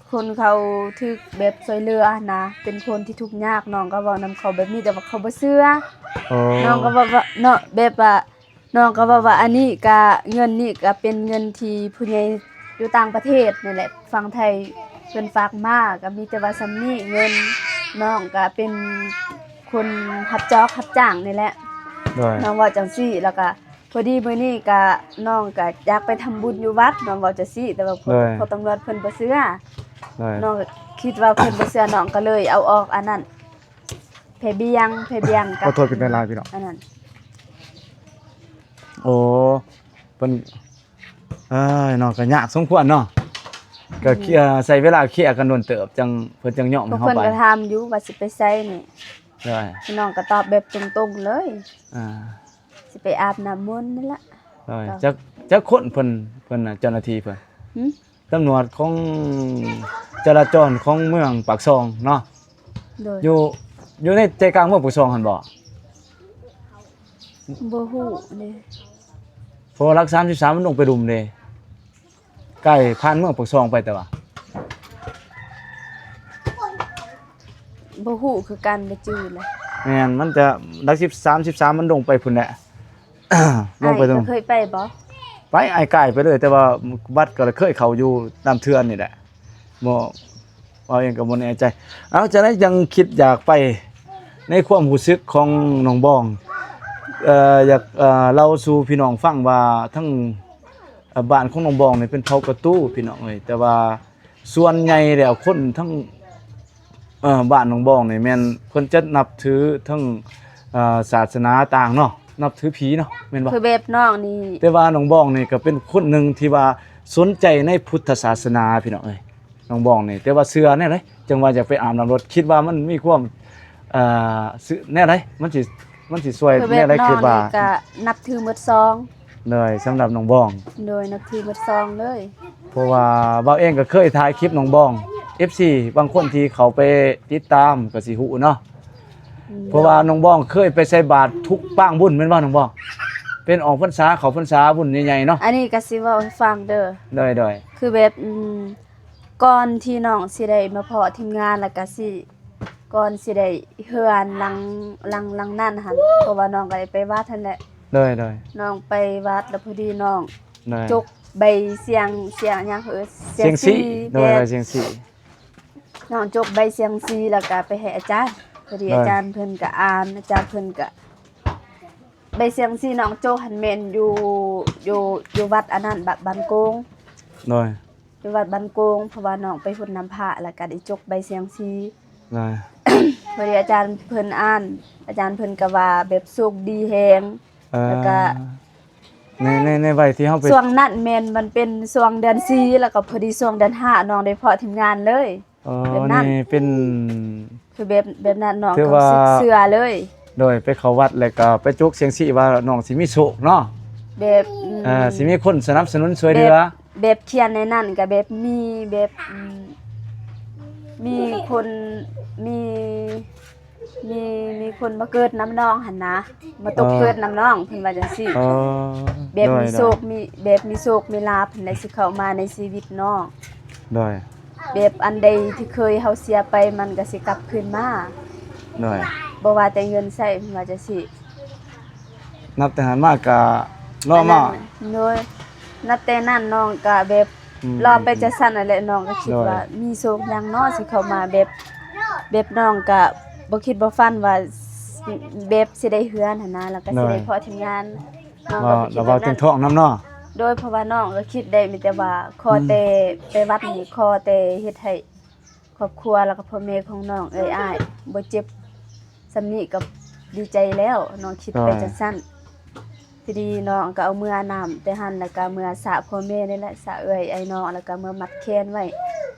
ຄົນເຂົາຖືກແບບຊ່ວຍເຫຼືອຫັ້ນນະ ເປັນຄົນທີ່ທຸກຍາກ ນ້ອງກໍເວົ້ານຳເຂົາແບບນີ້ ແຕ່ວ່າເຂົາບໍ່ເຊື່ອ ອໍ ນ້ອງກໍເວົ້າວ່າເນາະ ແບບວ່າ ນ້ອງກໍເວົ້າວ່າ ອັນນີ້ກະ ເງິນນີ້ກະເປັນເງິນທີ່ຜູ້ໃຫຍ່ຢູ່ຕ່າງປະເທດນີ້ແຫຼະ ຝັ່ງໄທເພິ່ນຝາກມາ ກະມີແຕ່ວ່າສ່ຳນີ້ ເງິນ ນ້ອງກະເປັນຄົນຮັບຈອກຮັບຈ້າງນີ້ແຫຼະ ໂດຍ ນ້ອງເວົ້າຈັ່ງຊີ້ ແລ້ວກະ ພໍດີມື້ນີ້ກະ ນ້ອງກະຢາກໄປທຳບຸນຢູ່ວັດ ນ້ອງເວົ້າຈັ່ງຊີ້ ແຕ່ວ່າ ໂດຍ ພໍ່ຕຳຫຼວດເພິ່ນບໍ່ເຊື່ອ ໂດຍ ນ້ອງກະຄິດວ່າເພິ່ນບໍ່ເຊື່ອ ນ້ອງກະເລີຍເອົາອອກອັນນັ້ນ ແຜ່ບຽງ ແຜ່ບຽງກັບ ຂໍໂທດເປັນຫຼາຍໆ ພີ່ນ້ອງ ອັນນັ້ນ ໂອ້ ເພິ່ນ ເອີ ເນາະ ກະຍາກສົມຄວນເນາະ ກະ ອືມ ເຄຍ ໃຊ້ເວລາເຄຍກັນດົນເຕີບ ຈັ່ງ ເພິ່ນຈັ່ງຍອມໃຫ້ເຮົາໄປ ເພິ່ນກະຖາມຢູ່ວ່າຊິໄປໃສນີ້ ໂດຍ ນ້ອງກະຕອບແບບຕົງໆ ເລີຍ ອ່າ ຊິໄປອາບນ້ຳມົນນີ້ລະ ໂດຍ ຈັກ ຈັກຄົນເພິ່ນ ເພິ່ນນະ ເຈົ້າໜ້າທີ່ເພິ່ນ ຫືມ? ຕຳຫຼວດຂອງຈະລາຈອນຂອງເມືອງປາກຊ່ອງເນາະ. ໂດຍ. ຢູ່ ຢູ່ໃນໃຈກາງເມືອງປາກຊ່ອງຫັ້ນບໍ່? ບໍ່ຮູ້ເດ້ ເພາະວ່າຫຼັກສາມສິບສາມມັນລົງໄປລຸ່ມເດ້ ໃກ້ຜ່ານເມືອງປາກຊ່ອງໄປ ແຕ່ວ່າ ບໍ່ຮູ້ຄືກັນ ບໍ່ຈື່ແຫຼະ. ແມ່ນ ມັນຈະຫຼັກສິບສາມ ສິບສາມມັນລົງໄປພຸ້ນແຫຼະ ລົງໄປ ອ້າຍກໍເຄີຍໄປບໍ່? ໄປ ອ້າຍກາຍໄປເລີຍ ແຕ່ວ່າວັດກໍເຄີຍເຂົ້າຢູ່ນ້ຳເຖື່ອນນີ້ແຫຼະ. ບໍ່ ເວົ້າເອງກໍບໍ່ແນ່ໃຈ. ເອົາ ຈັ່ງໃດຈັ່ງຄິດຢາກໄປ ໃນຄວາມຮູ້ສຶກຂອງນ້ອງບອງ ເອີ ຢາກ ເອີ ເລົ່າສູ່ພີ່ນ້ອງຟັງວ່າ ທັງ ເອີ ບ້ານຂອງນ້ອງບອງນີ້ເປັນເຜົ່າກະຕູພີ່ນ້ອງເອີຍ ແຕ່ວ່າສ່ວນໃຫຍ່ແລ້ວຄົນທັງ ເອີ ບ້ານນ້ອງບອງນີ້ແມ່ນເພິ່ນຈະນັບຖືທັງ ເອີ ສາສະໜາຕ່າງເນາະ ນັບຖືຜີເນາະ ແມ່ນບໍ່? ຄືແບບນ້ອງນີ້ ແຕ່ວ່ານ້ອງບອງນີ້ກໍເປັນຄົນໜຶ່ງທີ່ວ່າສົນໃຈໃນພຸດທະສາສະໜາພີ່ນ້ອງເອີຍ ນ້ອງບອງນີ້ ແຕ່ວ່າເຊື່ອແນວໃດ? ຈັ່ງວ່າຢາກໄປອາບນ້ຳລົດ ຄິດວ່າມັນມີຄວາມ ເອີ ເຊື່ອແນວໃດ? ມັນຊິ ມັນຊິຊ່ວຍແນວໃດ? ຄືແບບນ້ອງນີ້ກໍນັບຖືໝົດຊ່ອງ. ໂດຍ ສຳລັບນ້ອງບອງ ໂດຍ ນັບຖືໝົດຊ່ອງເລີຍ ເພາະວ່າບ່າວເອງກໍເຄີຍຖ່າຍຄລິບນ້ອງບອງ ເອັຟຊີ ບາງຄົນທີ່ເຂົ້າໄປຕິດຕາມກໍຊິຮູ້ເນາະ. ອືມ ເພາະວ່ານ້ອງບອງເຄີຍໄປໃສ່ບາດທຸກປາງບຸນແມ່ນບໍ່ນ້ອງບອງ? ເປັນອອກພັນສາ ເຂົ້າພັນສາບຸນໃຫຍ່ໆເນາະ. ອັນນີ້ກໍຊິເວົ້າໃຫ້ຟັງເດີ ໂດຍໆ ຄືແບບ ອືມ ກ່ອນທີ່ນ້ອງຊິໄດ້ມາພໍ້ທີມງານ ແລ້ວກໍຊິ ກ່ອນຊິໄດ້ເຮືອນຫຼັງ ຫຼັງ ຫຼັງນັ້ນຫັ້ນ ເພາະວ່ານ້ອງກໍໄດ້ໄປວັດຫັ້ນແຫຼະ ໂດຍໆ ນ້ອງໄປວັດ ແລ້ວພໍດີນ້ອງ ໂດຍ ຈົກໃບສ່ຽງ ສ່ຽງຫຍັງເອີ ສ່ຽງ ສ່ຽງຊີ ຊີ ໂດຍ ແມ່ນ ສ່ຽງຊີ ນ້ອງຈົກໃບສ່ຽງຊີ ແລ້ວກໍໄປໃຫ້ອາຈານ ພໍດີ ໂດຍ ອາຈານເພິ່ນກໍອ່ານ ອາຈານເພິ່ນກໍ ໃບສ່ຽງຊີນ້ອງຈົກຫັ້ນແມ່ນຢູ່ ຢູ່ ຢູ່ວັດອັນນັ້ນ ບ- ບ້ານໂກງ ໂດຍ ຢູ່ວັດບ້ານໂກງ ເພາະວ່ານ້ອງໄປຫົດນ້ຳພະ ແລ້ວກໍໄດ້ຈົກໃບສ່ຽງຊີ ໂດຍ ພໍດີອາຈານເພິ່ນອ່ານ ອາຈານເພິ່ນກໍວ່າແບບໂຊກດີແຮງ ເອີ ແລ້ວກໍ ໃນ ໃນ ໃນໄວທີ່ເຮົາໄປ ຊ່ວງນັ້ນແມ່ນມັນເປັນຊ່ວງເດືອນສີ່ ແລ້ວກໍພໍດີຊ່ວງເດືອນຫ້າ ນ້ອງໄດ້ພໍ້ທີມງານເລີຍ. ອໍ ແບບນັ້ນ ນີ້ເປັນ ຄືແບບ ແບບນັ້ນນ້ອງ ຖືວ່າ ກໍເຊື່ອເລີຍ ໂດຍ ໄປເຂົ້າວັດ ແລ້ວກໍໄປຈົກສ່ຽງຊີວ່ານ້ອງຊິມີໂຊກເນາະ ແບບ ອືມ ເອີ ຊິມີຄົນສະໜັບສະໜູນຊ່ວຍເຫຼືອ ແບບ ແບບຂຽນໃນນັ້ນກໍແບບມີແບບ ອືມ ມີຄົນ ມີ ມີ ມີຄົນມາເກີດນຳນ້ອງຫັ້ນນະ ມາຕົກ ອໍ ເກີດນຳນ້ອງ ເພິ່ນວ່າຈັ່ງຊີ້ ອໍ ແບບມີ ໂດຍ ໂຊກ ໂດຍ ມີ ແບບມີໂຊກມີລາບຫັ້ນແຫຼະ ຊິເຂົ້າມາໃນຊີວິດນ້ອງ ໂດຍ ແບບອັນໃດທີ່ເຄີຍເຮົາເສຍໄປ ມັນກໍຊິກັບຄືນມາ ໂດຍ ບໍ່ວ່າແຕ່ເງິນໃຊ້ ເພິ່ນວ່າຈັ່ງຊີ້. ນັບແຕ່ຫັ້ນມາກະລໍມາ ອັນນັ້ນ ໂດຍ ນັບແຕ່ນັ້ນນ້ອງກະແບບ ອືມ ລໍໄປ ອືມ ຈັ່ງຊັ້ນນັ້ນແຫຼະ ນ້ອງກະຄິດວ່າ ໂດຍ ມີໂຊກຫຍັງເນາະ ຊິເຂົ້າມາແບບ ແບບນ້ອງກະບໍ່ຄິດບໍ່ຝັນວ່າ ແບບຊິໄດ້ເຮືອນຫັ້ນນະ ແລ້ວກະ ໂດຍ ຊິໄດ້ພໍ້ທີມງານ ນ້ອງກະບໍ່ຄິດແບບນັ້ນ ລະເວົ້າເຕັມທ້ອງນຳເນາະ ໂດຍ ເພາະວ່ານ້ອງກະຄິດໄດ້ມີແຕ່ວ່າ ຂໍແຕ່ ອືມ ໄປວັດນີ້ ຂໍແຕ່ເຮັດໃຫ້ ຄອບຄົວ ແລ້ວກໍພໍ່ແມ່ຂອງນ້ອງເອີຍອ້າຍບໍ່ເຈັບສ່ຳນີ້ກໍດີໃຈແລ້ວ ນ້ອງຄິດໄປ ໂດຍ ຈັ່ງຊັ້ນ. ພໍດີນ້ອງກໍເອົາເມືອນ້ຳແຕ່ຫັ້ນ ແລ້ວກໍເມືອສະພໍ່ແມ່ນີ້ແຫຼະ ສະເອື້ອຍອ້າຍນ້ອງ ແລ້ວກໍເມືອມັດແຂນໄວ້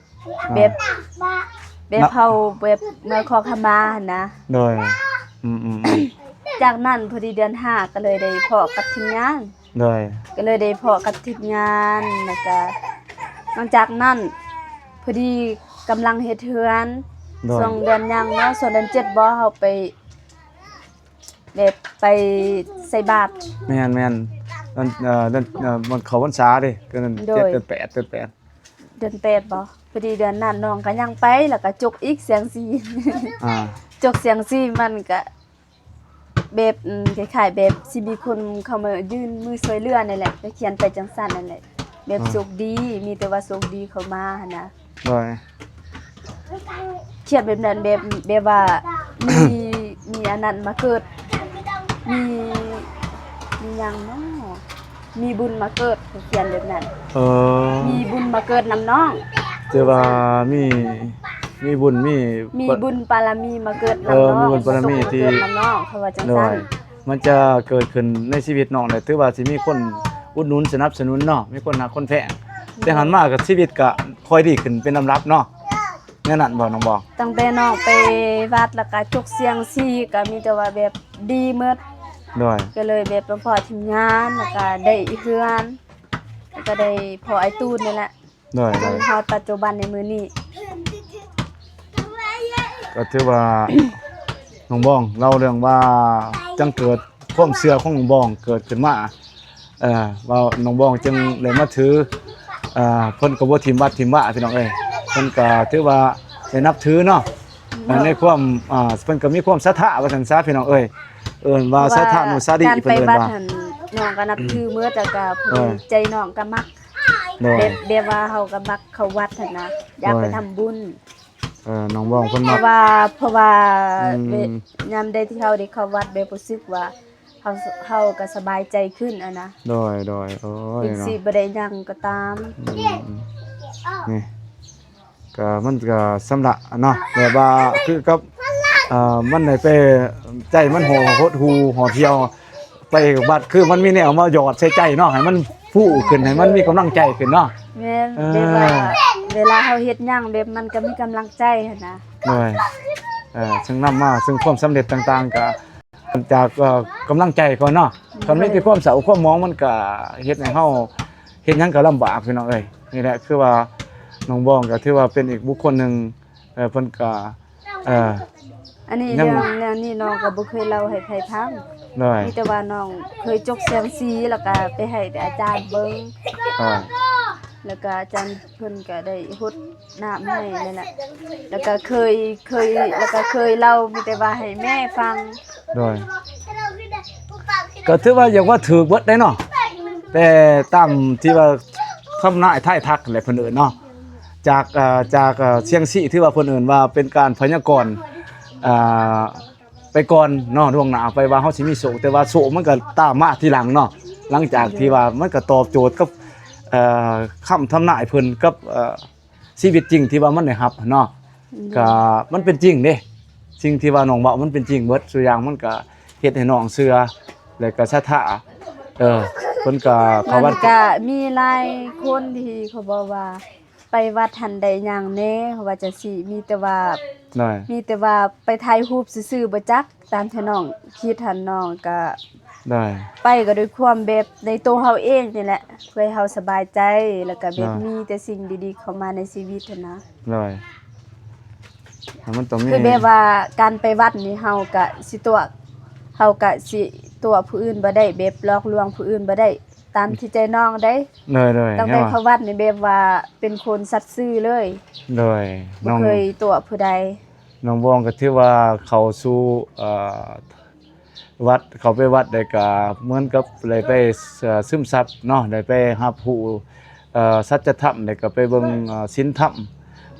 ໂດຍ ແບບ ແບບເຮົາແບບເມືອຂໍຂະມາຫັ້ນນະ ໂດຍ ອືມໆໆ ຈາກນັ້ນພໍດີເດືອນຫ້າກໍເລີຍໄດ້ພໍ້ກັບທີມງານ ໂດຍ ກໍເລີຍໄດ້ພໍ້ກັບທີມງານ ແລ້ວກະຫຼັງຈາກນັ້ນ ພໍດີກຳລັງເຮັດເຮືອນ ໂດຍ ຊ່ວງເດືອນຫຍັງເນາະ ຊ່ວງເດືອນເຈັດບໍ່ ເຮົາໄປ ແບບໄປໃສ່ບາດ ແມ່ນໆ ເດືອນ ເອີ ເດືອນ ເອີ ມັນເຂົ້າພັນສາເດ້ ເດືອນ ໂດຍ ເຈັດ ເດືອນແປດ ເດືອນແປດ ເດືອນແປດບໍ່ ພໍດີເດືອນນັ້ນນ້ອງກໍຍັງໄປ ແລ້ວກໍຈົກອີກສ່ຽງຊີ ອ່າ ຈົກສ່ຽງຊີ ມັນກະ ແບບ ອືມ ຄ້າຍໆ ແບບຊິມີຄົນເຂົ້າມາຍື່ນມືຊ່ວຍເຫຼືອນີ້ແຫຼະ ກໍຂຽນໄປຈັ່ງຊັ້ນນັ້ນແຫຼະ ແບບ ໂດຍ ໂຊກດີ ມີແຕ່ວ່າໂຊກດີເຂົ້າມາຫັ້ນນະ ໂດຍ ຂຽນແບບນັ້ນ ແບບ ແບບວ່າ ມີ ມີອັນນັ້ນມາເກີດ ມີ ມີຫຍັງເນາະ ມີບຸນມາເກີດ ເຂົາຂຽນແບບນັ້ນ ເອີ ມີບຸນມາເກີດນຳນ້ອງ ແຕ່ວ່າມີ ມີບຸນ ມີ ມີບຸນບາລະມີມາເກີດນຳ ເອີ ນ້ອງ ມີບຸນບາລະມີທີ່ ມາເກີດນຳນ້ອງ ເຂົາວ່າຈັ່ງຊັ້ນ ໂດຍ ມັນຈະເກີດຂຶ້ນໃນຊີວິດນ້ອງແຫຼະ ຖືວ່າຊິມີຄົນອຸດໜູນສະໜັບສະໜູນເນາະ ມີຄົນຮັກຄົນແພງ ແຕ່ຫັ້ນມາກໍຊີວິດກໍຄ່ອຍດີຂຶ້ນເປັນລຳດັບເນາະ ແນວນັ້ນບໍ່ນ້ອງບອງ? ຕັ້ງແຕ່ນ້ອງໄປວັດ ແລ້ວກໍຈົກສ່ຽງຊີ ກໍມີແຕ່ວ່າແບບດີໝົດ ໂດຍ ກໍເລີຍແບບມາພໍ້ທີມງານ ແລ້ວກໍໄດ້ເຮືອນ ແລ້ວກໍໄດ້ພໍ້ອ້າຍຕູນນີ້ແຫຼະ ໂດຍ ຈົນຮອດປັດຈຸບັນໃນມື້ນີ້ ກໍຖືວ່າ ນ້ອງບອງເລົ່າເລື່ອງວ່າ ຈັ່ງເກີດຄວາມເຊື່ອຂອງນ້ອງບອງເກີດຂຶ້ນມາ ເອີ ວ່ານ້ອງບອງຈຶ່ງໄດ້ມາຖື ເອີ ເພິ່ນກໍບໍ່ຖິ້ມວັດຖິ້ມວາ ພີ່ນ້ອງເອີຍ ເພິ່ນກໍຖືວ່າໄດ້ນັບຖືເນາະ ເອີ ໃນຄວາມ ອ່າ ເພິ່ນກໍມີຄວາມສັດທາວ່າຊັ້ນຊະ ພີ່ນ້ອງເອີຍ ເອີ້ນວ່າສັດທານຸສາລີ ເພິ່ນເອີ້ນວ່າ ນ້ອງກໍນັບຖືໝົດ ແລ້ວກໍຜູ້ໃດໃຈນ້ອງກໍມັກ ໂດຍ ແບບ ແບບວ່າເຮົາກໍມັກເຂົ້າວັດຫັ້ນນະ ຢາກໄປທຳບຸນ ເອີ ນ້ອງບອງເພິ່ນ ເພາະວ່າ ເພາະວ່າ ອືມ ເວ ຍາມໃດທີ່ເຮົາໄດ້ເຂົ້າວັດ ແບບຮູ້ສຶກວ່າເຮົາ ເຮົາກໍສະບາຍໃຈຂຶ້ນຫັ້ນນະ ໂດຍ ໂດຍ ໂອ້ຍ ເຖິງຊິບໍ່ໄດ້ຫຍັງກໍຕາມ ອືມ ນີ້ ກໍມັນກໍຊຳລະເນາະ ແບບວ່າຄືກັບ ເອີ ມັນໄດ້ໄປ ໃຈມັນຫົດ ຫົດຫູ່ຫໍ່ຫ່ຽວ ໄປວັດ ຄືມັນມີແນວມາຢອດໃສ່ໃຈເນາະ ໃຫ້ມັນຟູຂຶ້ນ ໃຫ້ມັນມີກຳລັງໃຈຂຶ້ນເນາະ ແມ່ນ ເອີ ແບບວ່າເວລາເຮົາເຮັດຫຍັງແບບມັນກໍມີກຳລັງໃຈຫັ້ນນະ ໂດຍ ເອີ ເຊິ່ງນຳມາເຊິ່ງຄວາມສຳເລັດຕ່າງໆ ກໍຈາກ ເອີ ກຳລັງໃຈກ່ອນເນາະ ຄັນມີແຕ່ຄວາມເສົ້າຄວາມໝອງ ມັນກໍເຮັດໃຫ້ເຮົາເຮັດຫຍັງກໍລຳບາກ ພີ່ນ້ອງເອີຍ ນີ້ແຫຼະ ຄືວ່ານ້ອງບອງກໍຖືວ່າເປັນອີກບຸກຄົນໜຶ່ງ ເອີ ເພິ່ນກໍ ເອີ ອັນນີ້ ຍັງ ເລື່ອງ ເລື່ອງນີ້ນ້ອງກໍບໍ່ເຄີຍເລົ່າໃຫ້ໃຜຟັງ ໂດຍ ມີແຕ່ວ່ານ້ອງເຄີຍຈົກແຊງຊີ ແລ້ວກໍໄປໃຫ້ແຕ່ອາຈານເບິ່ງ ອ່າ ແລ້ວກໍອາຈານເພິ່ນກໍໄດ້ຫົດນ້ຳໃຫ້ນັ້ນແຫຼະ ແລ້ວກໍເຄີຍ ເຄີຍ ແລ້ວກໍເຄີຍເລົ່າ ມີແຕ່ວ່າໃຫ້ແມ່ຟັງ ໂດຍ ກໍຖືວ່າຢາກວ່າຖືກເບິດໄດ໋ເນາະ ແຕ່ຕາມທີ່ວ່າທຳນາຍທາຍທັກແຫຼະ ເພິ່ນເອີ້ນເນາະ ຈາກ ເອີ ຈາກ ເອີ ສຽງຊີ ທີ່ວ່າເພິ່ນເອີ້ນວ່າເປັນການພະຍາກອນ ອ່າ ໄປກ່ອນເນາະ ລ່ວງໜ້າໄປວ່າເຮົາຊິມີໂຊກ ແຕ່ວ່າໂຊກມັນກໍຕາມມາທີຫຼັງເນາະ ຫຼັງຈາກທີ່ວ່າມັນກໍຕອບໂຈດກັບ ເອີ ຄຳທຳນາຍເພິ່ນກັບ ເອີ ຊີວິດຈິງທີ່ວ່າມັນໄດ້ຮັບເນາະ ໂດຍ ກໍມັນເປັນຈິງເດ້ ສິ່ງທີ່ວ່ານ້ອງເວົ້າມັນເປັນຈິງເບິດ ສູ່ຢ່າງມັນກໍເຮັດໃຫ້ນ້ອງເຊື່ອ ແລະກໍສັດທາ ເອີ ເພິ່ນກໍເຂົ້າວັດ ມັນກໍມີຫຼາຍຄົນທີ່ເຂົາບອກວ່າ ໄປວັດຫັ້ນໄດ້ຫຍັງແດ່ ເຂົາວ່າຈັ່ງຊີ້ ມີແຕ່ວ່າ ໂດຍ ມີແຕ່ວ່າໄປຖ່າຍຮູບຊື່ໆ ບໍ່ຈັກ ຕາມທີ່ນ້ອງຄິດຫັ້ນ ນ້ອງກໍ ໂດຍ ໄປກໍດ້ວຍຄວາມແບບໃນໂຕເຮົາເອງນີ້ແຫຼະ ເພື່ອໃຫ້ເຮົາສະບາຍໃຈ ແລ້ວກໍແບບ ໂດຍ ມີແຕ່ສິ່ງດີໆເຂົ້າມາໃນຊີວິດຫັ້ນນະ ໂດຍ ມັນຕ້ອງມີ ຄືແບບວ່າການໄປວັດນີ້ ເຮົາກະຊິຕົວະ ເຮົາກະຊິຕົວະຜູ້ອື່ນບໍ່ໄດ້ ແບບຫຼອກລວງຜູ້ອື່ນບໍ່ໄດ້ ຕາມທີ່ໃຈນ້ອງເດ້ ໂດຍໆ ຕັ້ງແຕ່ເຂົ້າວັດນີ້ແບບວ່າເປັນຄົນສັດຊື່ເລີຍ ໂດຍ ບໍ່ເຄີຍຕົວະຜູ້ໃດ ນ້ອງບອງກໍຖືວ່າເຂົ້າສູ່ ເອີ ວັດ ເຂົ້າໄປວັດໄດ້ກໍເໝືອນກັບໄດ້ໄປ ເອີ ຊຶມຊັບເນາະ ໄດ້ໄປຮັບຮູ້ ເອີ ສັດຈະທຳ ແລ້ວກໍໄປເບິ່ງ ເອີ ສິນທຳ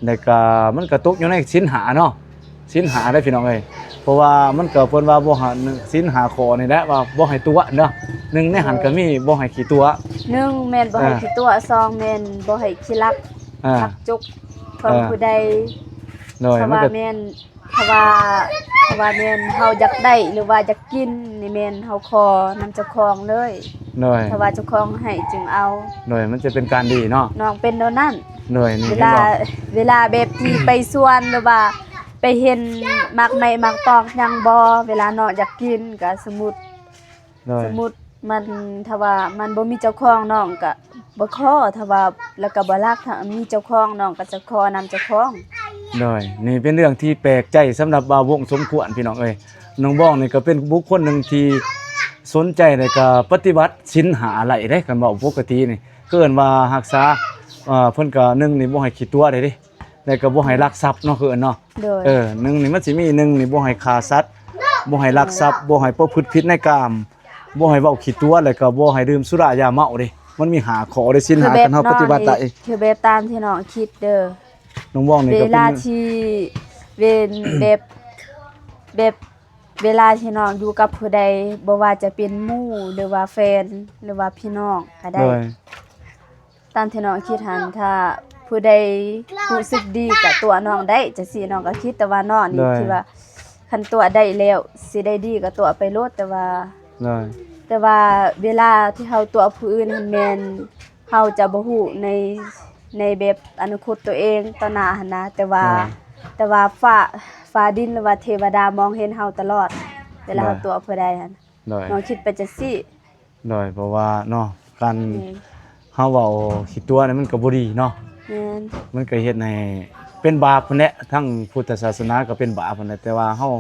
ແລ້ວກໍມັນກໍຕົກຢູ່ໃນສິນຫ້າເນາະ ສິນຫ້າເດ້ພີ່ນ້ອງເອີຍ ເພາະວ່າມັນກໍເພິ່ນວ່າບໍ່ໃຫ້ ສິນຫ້າຂໍ້ນີ້ແຫຼະວ່າບໍ່ໃຫ້ຕົວະເນາະ ໜຶ່ງໃນຫັ້ນກໍມີບໍ່ໃຫ້ຂີ້ຕົວະ ໜຶ່ງແມ່ນບໍ່ໃຫ້ ອ່າ ຂີ້ຕົວະ ສອງແມ່ນບໍ່ໃຫ້ຂີ້ລັກ ອ່າ ລັກຈົກຂອງ ອ່າ ຜູ້ໃດ ໂດຍ ຖ້າວ່າແມ່ນ ຖ້າວ່າ ຖ້າວ່າແມ່ນເຮົາຢາກໄດ້ ຫຼືວ່າຢາກກິນນີ້ ແມ່ນເຮົາຂໍນຳເຈົ້າຂອງເລີຍ ໂດຍ ຖ້າວ່າເຈົ້າຂອງໃຫ້ຈຶ່ງເອົາ ໂດຍ ມັນຈະເປັນການດີເນາະ ນ້ອງເປັນແນວນັ້ນ ໂດຍ ນີ້ ເວລາ ເວລາແບບທີ່ໄປສວນ ຫຼືວ່າໄປເຫັນໝາກໄມ້ໝາກຕອກຫຍັງບໍ່ ເວລານ້ອງຢາກກິນ ກໍສົມມຸດ ໂດຍ ສົມມຸດມັນ ຖ້າວ່າມັນບໍ່ມີເຈົ້າຂອງ ນ້ອງກໍບໍ່ຂໍ ຖ້າວ່າ ແລ້ວກໍບໍ່ລັກ ຖ້າມີເຈົ້າຂອງ ນ້ອງກໍຈະຂໍນຳເຈົ້າຂອງ ໂດຍ ນີ້ເປັນເລື່ອງທີ່ແປກໃຈສຳລັບບ່າວວົງສົມຄວນ ພີ່ນ້ອງເອີຍ ນ້ອງບອງນີ້ກໍເປັນບຸກຄົນໜຶ່ງທີ່ສົນໃຈ ແລ້ວກໍປະຕິບັດສິນຫ້າໄດ້ເດ້ ຄັນເວົ້າປົກກະຕິນີ້ ເອີ້ນວ່າຮັກສາ ເອີ ເພິ່ນກໍ ໜຶ່ງນີ້ບໍ່ໃຫ້ຂີ້ຕົວະໄດ້ເດ້ ແລ້ວກໍບໍ່ໃຫ້ລັກຊັບເນາະ ຄືເອີ້ນເນາະ ໂດຍ ເອີ ໜຶ່ງນີ້ມັນຊິມີ ໜຶ່ງນີ້ບໍ່ໃຫ້ຂ້າສັດ ບໍ່ໃຫ້ລັກຊັບ ບໍ່ໃຫ້ປະພຶດຜິດໃນກາມ ບໍ່ໃຫ້ເວົ້າຂີ້ຕົວະ ແລ້ວກໍບໍ່ໃຫ້ດື່ມສຸລາຢາເມົາເດ້ ມັນມີຫ້າຂໍ້ເດ້ ສິນຫ້າ ຄັນເຮົາປະຕິບັດໄດ້ ຄືແບບຕາມທີ່ນ້ອງຄິດເດີ ນ້ອງບອງນີ້ກໍເປັນ ເວລາທີ່ ເວນ ແບບ ແບບ ເວລາທີ່ນ້ອງຢູ່ກັບຜູ້ໃດ ບໍ່ວ່າຈະເປັນໝູ່ ຫຼືວ່າແຟນ ຫຼືວ່າພີ່ນ້ອງກໍໄດ້ ໂດຍ ຕາມທີ່ນ້ອງຄິດຫັ້ນ ຖ້າຜູ້ໃດຮູ້ສຶກດີກໍຕົວະນ້ອງໄດ້ ຈັ່ງຊີ້ນ້ອງກໍຄິດ ແຕ່ວ່ານ້ອງນີ້ ໂດຍ ຄິດວ່າຄັນຕົວະໄດ້ແລ້ວຊິໄດ້ດີກໍຕົວະໄປໂລດ ແຕ່ວ່າ ໂດຍ ແຕ່ວ່າເວລາທີ່ເຮົາຕົວະຜູ້ອື່ນຫັ້ນແມ່ນເຮົາຈະບໍ່ຮູ້ໃນ ໃນແບບອະນາຄົດຕົວເອງຕໍ່ໜ້າຫັ້ນນະ ແຕ່ວ່າ ໂດຍ ແຕ່ວ່າຟ້າ ຟ້າດິນ ຫຼືວ່າເທວະດາມອງເຫັນເຮົາຕະຫຼອດ ເວລາເຮົາ ໂດຍ ຕົວະຜູ້ໃດຫັ້ນ ໂດຍ ນ້ອງຄິດໄປຈັ່ງຊີ້ ໂດຍ ເພາະວ່າເນາະ ການ ແມ່ນ ເຮົາເວົ້າຂີ້ຕົວະນີ້ມັນກໍບໍ່ດີເນາະ ແມ່ນ ມັນກໍເຮັດໃຫ້ເປັນບາບຫັ້ນແຫຼະ ທັງພຸດທະສາສະໜາກໍເປັນບາບຫັ້ນແຫຼະ ແຕ່ວ່າເຮົາ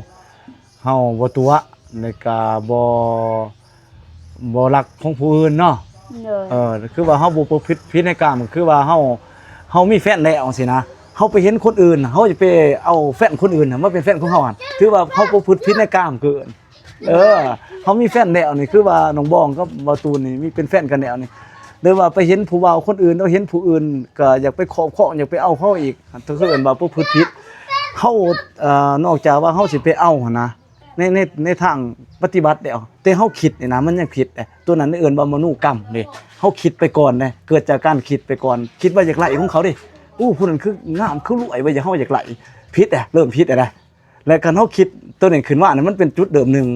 ເຮົາບໍ່ຕົວະ ແລ້ວກໍບໍ່ ບໍ່ລັກຂອງຜູ້ອື່ນເນາະ ໂດຍ ເອີ ຄືວ່າເຮົາບໍ່ປະພຶດຜິດໃນກາມ ຄືວ່າເຮົາ ເຮົາມີແຟນແລ້ວຈັ່ງຊີ້ນະ ເຮົາໄປເຫັນຄົນອື່ນ ເຮົາຈະໄປເອົາແຟນຄົນອື່ນມາເປັນແຟນຂອງເຮົາຫັ້ນ ຖືວ່າເຮົາປະພຶດຜິດໃນກາມເກີນ ເອີ ເຮົາມີແຟນແລ້ວນີ້ ຄືວ່ານ້ອງບອງກັບບ່າວຕູນນີ້ມີເປັນແຟນກັນແລ້ວນີ້ ຫຼືວ່າໄປເຫັນຜູ້ບ່າວຄົນອື່ນ ຫຼືເຫັນຜູ້ອື່ນ ກໍຢາກໄປຄອບຄອງ ຢາກໄປເອົາເຂົາອີກ ກໍຄືເອີ້ນວ່າປະພຶດຜິດ ເຮົາ ເອີ ນອກຈາກວ່າເຮົາຊິໄປເອົາຫັ້ນນະ ໃນ ໃນ ໃນທາງປະຕິບັດແລ້ວ ແຕ່ເຮົາຄິດນີ້ນະ ມັນຍັງຜິດເດ້ ຕົວນັ້ນເອີ້ນວ່າມະໂນກຳເດ້ ເຮົາຄິດໄປກ່ອນເດ້ ເກີດຈາກການຄິດໄປກ່ອນ ຄິດວ່າຢາກໄດ້ຂອງເຂົາເດ້ ໂອ້ ຜູ້ນັ້ນຄືງາມ ຄືລວຍ ວ່າເຮົາຢາກໄດ້ ຜິດເດ້ ເລີ່ມຜິດແລ້ວນະ ແລະຄັນເຮົາຄິດໂຕນີ້ຂຶ້ນມານີ້ ມັນເປັນຈຸດເລີ່ມໜຶ່ງ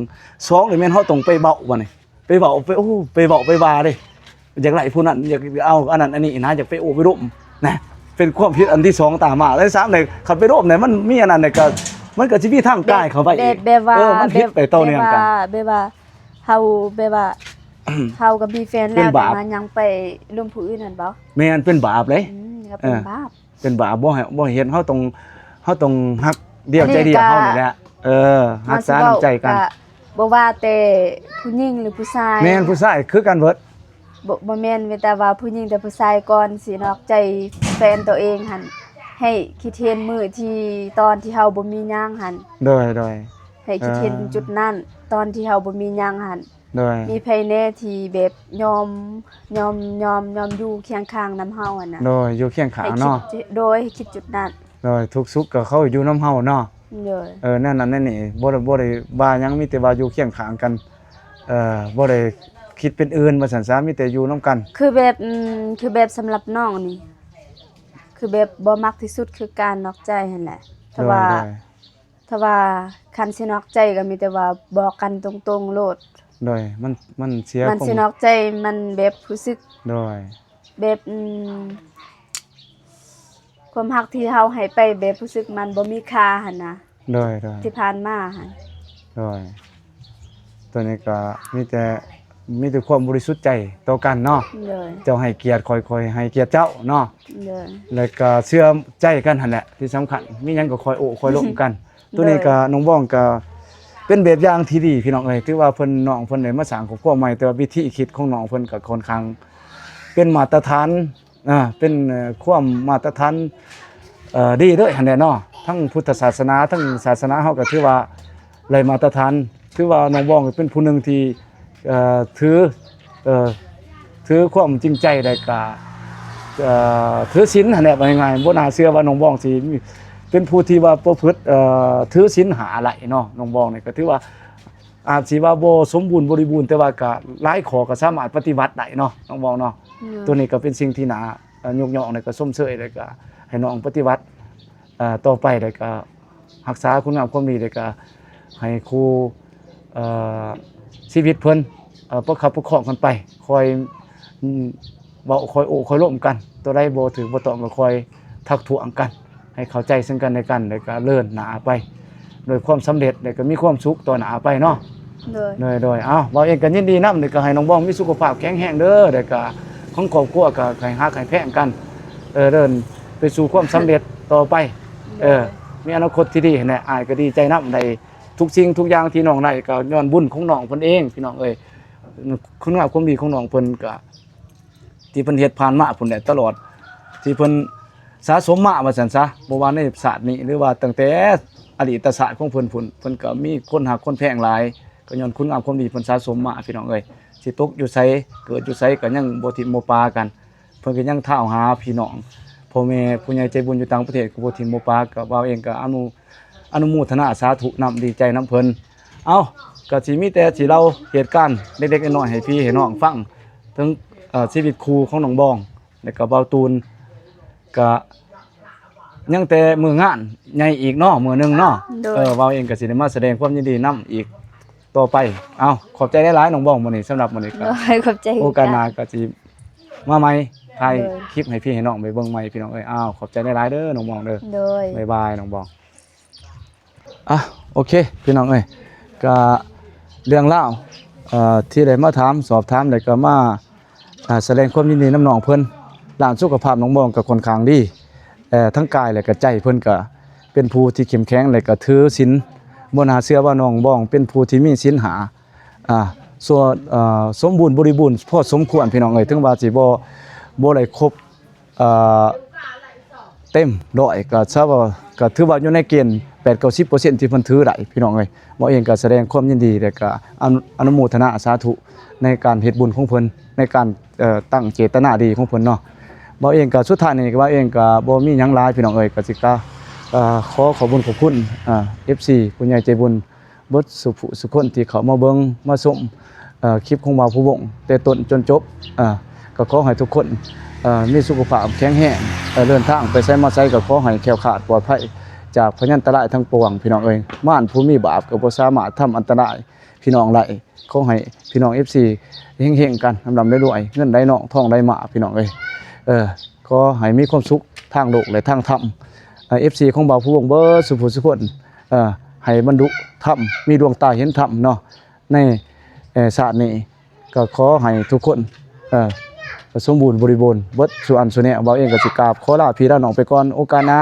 ສອງນີ້ແມ່ນເຮົາຕ້ອງໄປເວົ້າບາດນີ້ ໄປເວົ້າ ໄປ ໂອ້ ໄປເວົ້າໄປວ່າເດ້ ຢາກໄດ້ຜູ້ນັ້ນ ຢາກເອົາອັນນັ້ນອັນນີ້ນະ ຢາກໄປໂອ້ໄປລົມນະ ເປັນຄວາມຜິດອັນທີສອງຕາມມາ ແລະສາມນີ້ຄັນໄປລົມນີ້ ມັນມີອັນນັ້ນນີ້ກໍ ມັນກໍຊິມີທາງກາຍເຂົ້າໄປອີກ ແບບ ແບບວ່າ ເອີ ມັນຜິດໄປຕໍ່ເນື່ອງກັນ ແບບວ່າ ແບບວ່າເຮົາ ແບບວ່າ ເຮົາກໍມີແຟນແລ້ວ ແຕ່ວ່າຍັງໄປລົມຜູ້ອື່ນຫັ້ນບໍ? ແມ່ນ ເປັນບາບເດ້ ອືມ ກໍເປັນບາບ ເປັນບາບ ບໍ່ໃຫ້ ບໍ່ໃຫ້ເຮັດ ເຮົາຕ້ອງ ເຮົາຕ້ອງຮັກດຽວໃຈດຽວເຮົານີ້ແຫຼະ ເອີ ຮັກສານ້ຳໃຈກັນ ບໍ່ວ່າແຕ່ຜູ້ຍິງຫຼືຜູ້ຊາຍ ແມ່ນ ຜູ້ຊາຍຄືກັນເບິດ ບໍ່ ບໍ່ແມ່ນມີແຕ່ວ່າຜູ້ຍິງແຕ່ຜູ້ຊາຍກ່ອນຊິນອກໃຈແຟນໂຕເອງຫັ້ນ ໃຫ້ຄິດເຫັນມື້ທີ່ ຕອນທີ່ເຮົາບໍ່ມີຫຍັງຫັ້ນ ໂດຍ ໂດຍ ໃຫ້ຄິດເຫັນຈຸດນັ້ນ ຕອນທີ່ເຮົາບໍ່ມີຫຍັງຫັ້ນ ໂດຍ ມີໃຜແດ່ທີ່ແບບຍອມ ຍອມ ຍອມ ຍອມຢູ່ຄຽງຂ້າງນຳເຮົາຫັ້ນນະ ໂດຍ ຢູ່ຄຽງຂ້າງເນາະ ໂດຍ ໃຫ້ຄິດຈຸດນັ້ນ ໂດຍ ທຸກສຸກກໍເຂົາຢູ່ນຳເຮົາເນາະ ໂດຍ ເອີ ແນວນັ້ນແນວນີ້ ບໍ່ໄດ້ ບໍ່ໄດ້ວ່າຫຍັງ ມີແຕ່ວ່າຢູ່ຄຽງຂ້າງກັນ ເອີ ບໍ່ໄດ້ຄິດເປັນອື່ນວ່າຊັ້ນຊະ ມີແຕ່ຢູ່ນຳກັນ ຄືແບບ ອືມ ຄືແບບສຳລັບນ້ອງນີ້ ຄືແບບບໍ່ມັກທີ່ສຸດຄືການນອກໃຈຫັ້ນແຫຼະ ແຕ່ວ່າ ໂດຍ ຖ້າວ່າຄັນຊິນອກໃຈກໍມີແຕ່ວ່າບອກກັນຕົງໆໂລດ ໂດຍ ມັນ ມັນເສຍ ມັນຊິນອກໃຈ ມັນແບບຮູ້ສຶກ ໂດຍ ແບບ ອືມ ຄວາມຮັກທີ່ເຮົາໃຫ້ໄປແບບຮູ້ສຶກມັນບໍ່ມີຄ່າຫັ້ນນະ ໂດຍ ໂດຍ ທີ່ຜ່ານມາຫັ້ນ ໂດຍ ໂຕນີ້ກໍມີແຕ່ ມີແຕ່ຄວາມບໍລິສຸດໃຈຕໍ່ກັນເນາະ ໂດຍ ເຈົ້າໃຫ້ກຽດຂ້ອຍ ຂ້ອຍໃຫ້ກຽດເຈົ້າເນາະ ໂດຍ ແລ້ວກໍເຊື່ອໃຈກັນຫັ້ນແຫຼະທີ່ສຳຄັນ ມີຫຍັງກໍຄ່ອຍໂອ້ຄ່ອຍລົມກັນ ໂຕນີ້ກໍ ໂດຍ ນ້ອງບອງກໍເປັນແບບຢ່າງທີ່ດີພີ່ນ້ອງເອີຍ ຖືວ່າເພິ່ນ ນ້ອງເພິ່ນໄດ້ມາສ້າງຄອບຄົວໃໝ່ ແຕ່ວ່າວິທີຄິດຂອງນ້ອງເພິ່ນກໍຄ່ອນຂ້າງເປັນມາດຕະຖານ ອ່າ ເປັນ ເອີ ຄວາມມາດຕະຖານ ເອີ ດີເລີຍຫັ້ນແຫຼະເນາະ ທັງພຸດທະສາສະໜາ ທັງສາສະໜາເຮົາກໍຖືວ່າໄດ້ມາດຕະຖານ ຖືວ່ານ້ອງບອງເປັນຜູ້ໜຶ່ງທີ່ ເອີ ຖື ເອີ ຖືຄວາມຈິງໃຈ ແລ້ວກະ ເອີ ຖືສິນຫັ້ນແຫຼະ ເວົ້າງ່າຍໆ ບໍ່ໜ້າເຊື່ອວ່ານ້ອງບອງຊິເປັນຜູ້ທີ່ວ່າປະພຶດ ເອີ ຖືສິນຫ້າໄດ້ເນາະ ນ້ອງບອງນີ້ກໍຖືວ່າ ອາດຊິວ່າບໍ່ສົມບູນບໍລິບູນ ແຕ່ວ່າກະຫຼາຍຂໍ້ກໍສາມາດປະຕິບັດໄດ້ເນາະ ນ້ອງບອງເນາະ ໂດຍ ໂຕນີ້ກໍເປັນສິ່ງທີ່ໜ້າ ເອີ ຍົກຍ້ອງ ແລ້ວກໍຊົມເຊີຍ ແລ້ວກໍໃຫ້ນ້ອງປະຕິບັດ ເອີ ຕໍ່ໄປ ແລ້ວກໍຮັກສາຄຸນງາມຄວາມດີ ແລ້ວກໍໃຫ້ຄູ່ ເອີ ຊີວິດເພິ່ນ ເອີ ປະຄັບປະຄອງກັນໄປ ຄອຍ ເວົ້າ ຄອຍໂອ້ຄອຍລົມກັນ ໂຕໃດບໍ່ຖືກບໍ່ຕ້ອງກໍຄອຍທັກທ້ວງກັນ ໃຫ້ເຂົ້າໃຈເຊິ່ງກັນແລະກັນ ແລ້ວກໍເດີນໜ້າໄປດ້ວຍຄວາມສຳເລັດ ແລ້ວກໍມີຄວາມສຸກຕໍ່ໜ້າໄປເນາະ ໂດຍ ໂດຍ ໂດຍ ເອົ້າ ເວົ້າເອງກໍຍິນດີນຳ ແລ້ວກໍໃຫ້ນ້ອງບອງມີສຸຂະພາບແຂງແຮງເດີ ແລ້ວກໍຂອງຄອບຄົວກໍໃຫ້ຮັກໃຫ້ແພງກັນ ເອີ ເດີນໄປສູ່ຄວາມສຳເລັດຕໍ່ໄປ ເອີ ມີອະນາຄົດທີ່ດີຫັ້ນແຫຼະ ອ້າຍກໍດີໃຈນຳ ໄດ້ທຸກສິ່ງທຸກຢ່າງທີ່ນ້ອງໄດ້ກໍຍ້ອນບຸນຂອງນ້ອງເພິ່ນເອງ ພີ່ນ້ອງເອີຍ ຄຸນງາມຄວາມດີຂອງນ້ອງເພິ່ນກໍ ທີ່ເພິ່ນເຮັດຜ່ານມາພຸ້ນແຫຼະ ຕະຫຼອດທີ່ເພິ່ນສະສົມມາວ່າຊັ້ນຊະ ບໍ່ວ່າໃນຊາດນີ້ ຫຼືວ່າຕັ້ງແຕ່ອະດີດຕະຊາດຂອງເພິ່ນພຸ້ນ ເພິ່ນກໍມີຄົນຮັກຄົນແພງຫຼາຍ ກໍຍ້ອນຄຸນງາມຄວາມດີເພິ່ນສະສົມມາ ພີ່ນ້ອງເອີຍ ຊິຕົກຢູ່ໃສ ເກີດຢູ່ໃສ ກໍຍັງບໍ່ຖິ້ມບໍ່ປາກັນ ເພິ່ນກໍຍັງທ້າວຫາພີ່ນ້ອງ ພໍ່ແມ່ຜູ້ໃຫຍ່ໃຈບຸນຢູ່ຕ່າງປະເທດ ກໍບໍ່ຖິ້ມບໍ່ປາ ກໍບ່າວເອງກໍອະນຸ ອະນຸໂມທະນາສາທຸນຳ ດີໃຈນຳເພິ່ນ ເອົ້າ ກໍຊິມີແຕ່ຊິເລົ່າເຫດການເລັກໆນ້ອຍໆໃຫ້ພີ່ໃຫ້ນ້ອງຟັງ ເຖິງ ເອີ ຊີວິດຄູ່ຂອງນ້ອງບອງ ແລ້ວກໍບ່າວຕູນ ກໍຍັງແຕ່ມື້ງານໃຫຍ່ອີກເນາະ ມື້ໜຶ່ງເນາະ ໂດຍ ເອີ ບ່າວເອງກໍຊິໄດ້ມາສະແດງຄວາມຍິນດີນຳອີກຕໍ່ໄປ ເອົ້າ ຂອບໃຈຫຼາຍໆ ນ້ອງບອງ ມື້ນີ້ ສຳລັບມື້ນີ້ກໍ ໂດຍ ຂອບໃຈ ໂອກາດໜ້າກໍຊິມາໃໝ່ ຖ່າຍ ໂດຍ ຄລິບໃຫ້ພີ່ໃຫ້ນ້ອງໄປເບິ່ງໃໝ່ ພີ່ນ້ອງເອີຍ ເອົ້າ ຂອບໃຈຫຼາຍໆເດີ ນ້ອງບອງເດີ ໂດຍ ບາຍບາຍ ນ້ອງບອງ. ອ່ະ ໂອເຄ ພີ່ນ້ອງເອີຍ ກະເລື່ອງລາວ ເອີ ທີ່ໄດ້ມາຖາມ ສອບຖາມ ແລ້ວກະມາ ອ່າ ສະແດງຄວາມຍິນດີນຳນ້ອງເພິ່ນ ດ້ານສຸຂະພາບນ້ອງບອງກໍຄ່ອນຂ້າງດີ ເອີ ທັງກາຍ ແລະກໍໃຈເພິ່ນກໍເປັນຜູ້ທີ່ເຂັ້ມແຂງ ແລະກໍຖືສິນ. ບໍ່ໜ້າເຊື່ອວ່ານ້ອງບອງເປັນຜູ້ທີ່ມີສິນຫ້າ ອ່າ ສ່ວນ ເອີ ສົມບູນບໍລິບູນພໍສົມຄວນ ພີ່ນ້ອງເອີຍ. ເຖິງວ່າຊິບໍ່ ບໍ່ໄດ້ຄົບ ເອີ ເຕັມຮ້ອຍ ກໍຊະວ່າ ກໍຖືວ່າຢູ່ໃນເກນແປດເກົ້າສິບເປີເຊັນທີ່ເພິ່ນຖືໄດ້ ພີ່ນ້ອງເອີຍ. ເຮົາເອງກໍສະແດງຄວາມຍິນດີ ແລະກໍອະນຸ ອະນຸໂມທະນາສາທຸໃນການເຮັດບຸນຂອງເພິ່ນ ໃນການ ເອີ ຕັ້ງເຈດຕະນາດີຂອງເພິ່ນເນາະ. ເຮົາເອງກໍ ສຸດທ້າຍນີ້ ເຮົາເອງກໍບໍ່ມີຫຍັງຫຼາຍ ພີ່ນ້ອງເອີຍ. ກໍຊິກະ ເອີ ຂໍຂອບບຸນຂອບຄຸນ ເອີ ເອັຟຊີ ຜູ້ໃຫຍ່ໃຈບຸນ ເບິດສູ່ຜູ້ສູ່ຄົນທີ່ເຂົ້າມາເບິ່ງມາຊົມ ເອີ ຄລິບຂອງບ່າວພູວົງແຕ່ຕົ້ນຈົນຈົບ. ເອີ ກໍຂໍໃຫ້ທຸກຄົນ ເອີ ມີສຸຂະພາບແຂງແຮງ ເອີ ເດີນທາງໄປໃສມາໃສກໍຂໍໃຫ້ແຄ້ວຄາດປອດໄພຈາກພະຍັນຕະລາຍທັງປວງ ພີ່ນ້ອງເອີຍ. ມານຜູ້ມີບາບກໍບໍ່ສາມາດທຳອັນຕະລາຍພີ່ນ້ອງໄດ້. ຂໍໃຫ້ພີ່ນ້ອງເອັຟຊີເຮັງໆກັນ ລ່ຳໆລວຍໆ ເງິນໄຫຼນອງທອງໄຫຼມາ ພີ່ນ້ອງເອີຍ. ເອີ ຂໍໃຫ້ມີຄວາມສຸກທາງໂລກ ແລະ ທາງທຳ. ເອີ ເອັຟຊີຂອງບ່າວພູວົງເບິດສູ່ຜູ້ສູ່ຄົນ ເອີ ໃຫ້ບັນລຸທຳ ມີດວງຕາເຫັນທຳເນາະ ໃນ ເອີ ຊາດນີ້. ກໍຂໍໃຫ້ທຸກຄົນ ເອີ ສົມບູນບໍລິບູນເບິດສູ່ອັນສູ່ແນວ. ບ່າວເອງກໍຊິກາບຂໍລາພີ່ລານ້ອງໄປກ່ອນ. ໂອກາດໜ້າ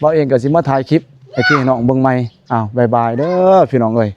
ບ່າວເອງກໍຊິມາຖ່າຍຄລິບໃຫ້ພີ່ໃຫ້ນ້ອງເບິ່ງໃໝ່. ອ້າວ ບາຍບາຍເດີ ພີ່ນ້ອງເອີຍ.